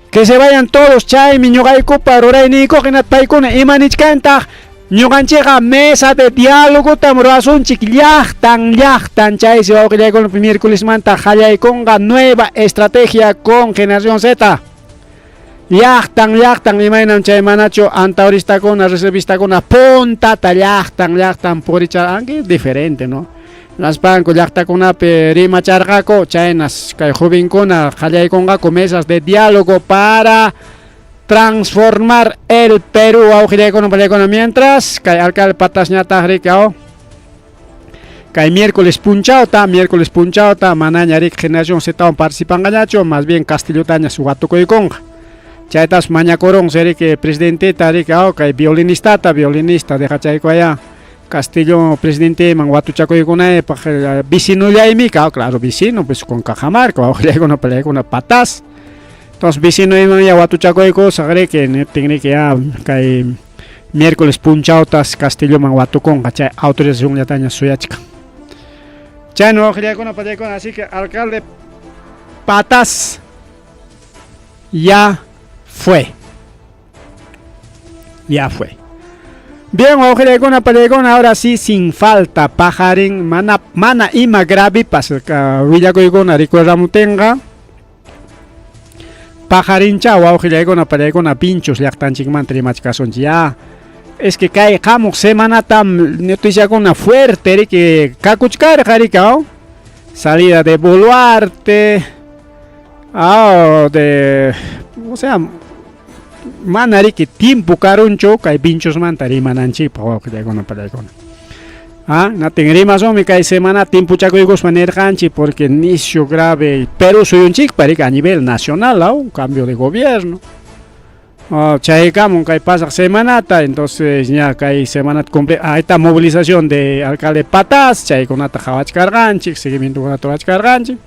Que se vayan todos chaymi ñuqaykupa rurayniykuqa hinata paykuna ima nichkantaq ñuqanchikqa mesa de diálogotam ruwasunchik llaqtan llaqtan chaysi wawqillaykuna miércolesmanta qallaykunqa nueva estrategia con Generación Z. Llaqtan llaqtan imaynam chay manachu antauristakuna reservistakuna puntata llaqtan llaqtan puricharqanki diferente, ¿no? Hinaspanku llaqtakunapi rimacharqaku chaynas kay jovenkuna qallaykunqaku mesas de diálogo para transformar el Perú wawqillaykuna pallaykuna mientras kay alcalde Patasñataq riki aw kay miércoles punchawta manaña riki Generación Ztawan participanqañachu más bien Castillotaña watukuykunqa chaytas mañakurunsi riki presidenteta riki aw kay violinistata violinista dejachaykuaya Castillo presidenteman watuchakuykunaypaq vecinollaymi ka claro vecino pues con Cajamarca wawqillaykuna pallaykuna Pataz entonces vecinoyman ya watuchakuykusaq riki niptin riki ya kay miércoles punchawtas Castilloman watukunqa chay autorizacionllataña suyachkan. Chayna wawqillaykuna pallaykuna así que alcalde Pataz ya fue. Ya fue. Bien, wawqillaykuna pallaykuna ahora sí sin falta paqarin mana mana ima gravepas willakuykuna rikuramutinqa paqarincha wawqillaykuna pallaykuna Vinchos llaqtanchikmanta rimachkasunchik ya. Es que kay hamuq semanatam noticiakuna fuerte riki kakuchkarqa riki aw salida de Boluarte aw de o sea mana riki tiempo karunchu kay Vinchosmanta rimananchikpaq wawqillaykuna pallaykuna. Ah, natin rimasunmi kay semana tiempochakuykuspa nirqanchik porque nisyu grave Perú suyunchikpa riki a nivel nacional aw un cambio de gobierno. Oh, chaykamun kay pasaq semanata entonces ña kay semanata cumple ahí está movilización de alcalde Pataz chaykunata qhawachkarqanchik seguimientokunata ruwachkarqanchik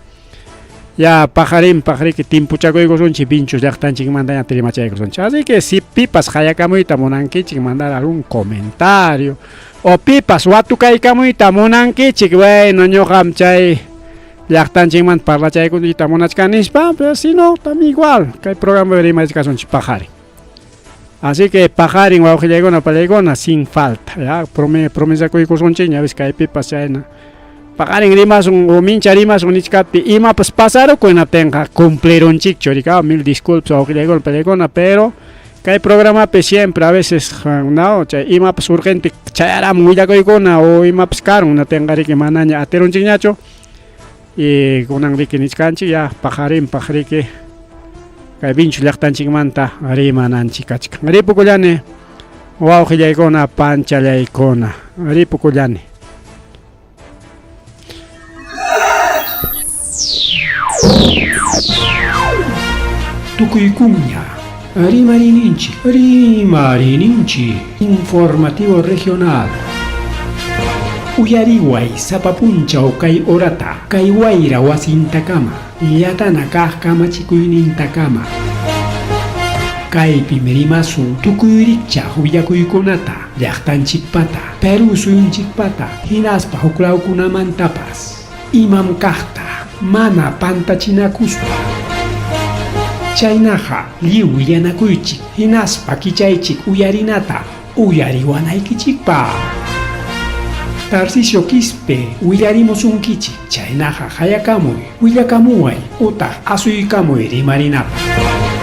ya paqarinpaq riki tiempochakuykusunchik Vinchos llaqtanchikmanta ña rimachaykusunchik así que si pipas qayakamuyta munankichik mandar algún comentario o pipas watukaykamuyta munankichik bueno ñuqam chay llaqtanchikmanta parlachaykuyta munachkanispa pero si no también igual kay programa rimachkasunchik paqarin. Así que paqarin wawqillaykuna pallaykuna sin falta ya promesakuykusunchik ña ves kaypipas chayna paqarin rimasun o mincha rimasun nichkapti imapas pasarukun hinaptinqa cumplirunchikchu rika mil disculpas wawqillaykuna pallaykuna pero kay programapi siempre a veces no chay imapas urgente chayaramun willakuykuna o imapas karun hinaptinqa riki manaña atirunchikñachu y kunan riki nichkanchik ya paqarinpaq riki kay Vinchos llaqtanchikmanta rimananchik kachkan. Ripukullani wawqillaykuna panchallaykuna ripukullani. Tukuykunña rimarininchik rimarininchik informativo regional. Uyariway sapa punchaw kay horata kay wayra wasintakama llatana kaq kamachikuynintakama. Kaypim rimasun tukuy rikchaq willakuykunata llaqtanchikpata Perú suyunchikpata hinaspa huklawkunamantapas imam kaqta mana pantachinakuspa. Chaynaqa lliw willanakuychik hinaspa kichaychik uyarinata uyariwanaykichikpaq. Tarcisio Quispe willarimusunkichik chaynaqa hayakamuy willakamuway utaq asuykamuy rimarinapaq.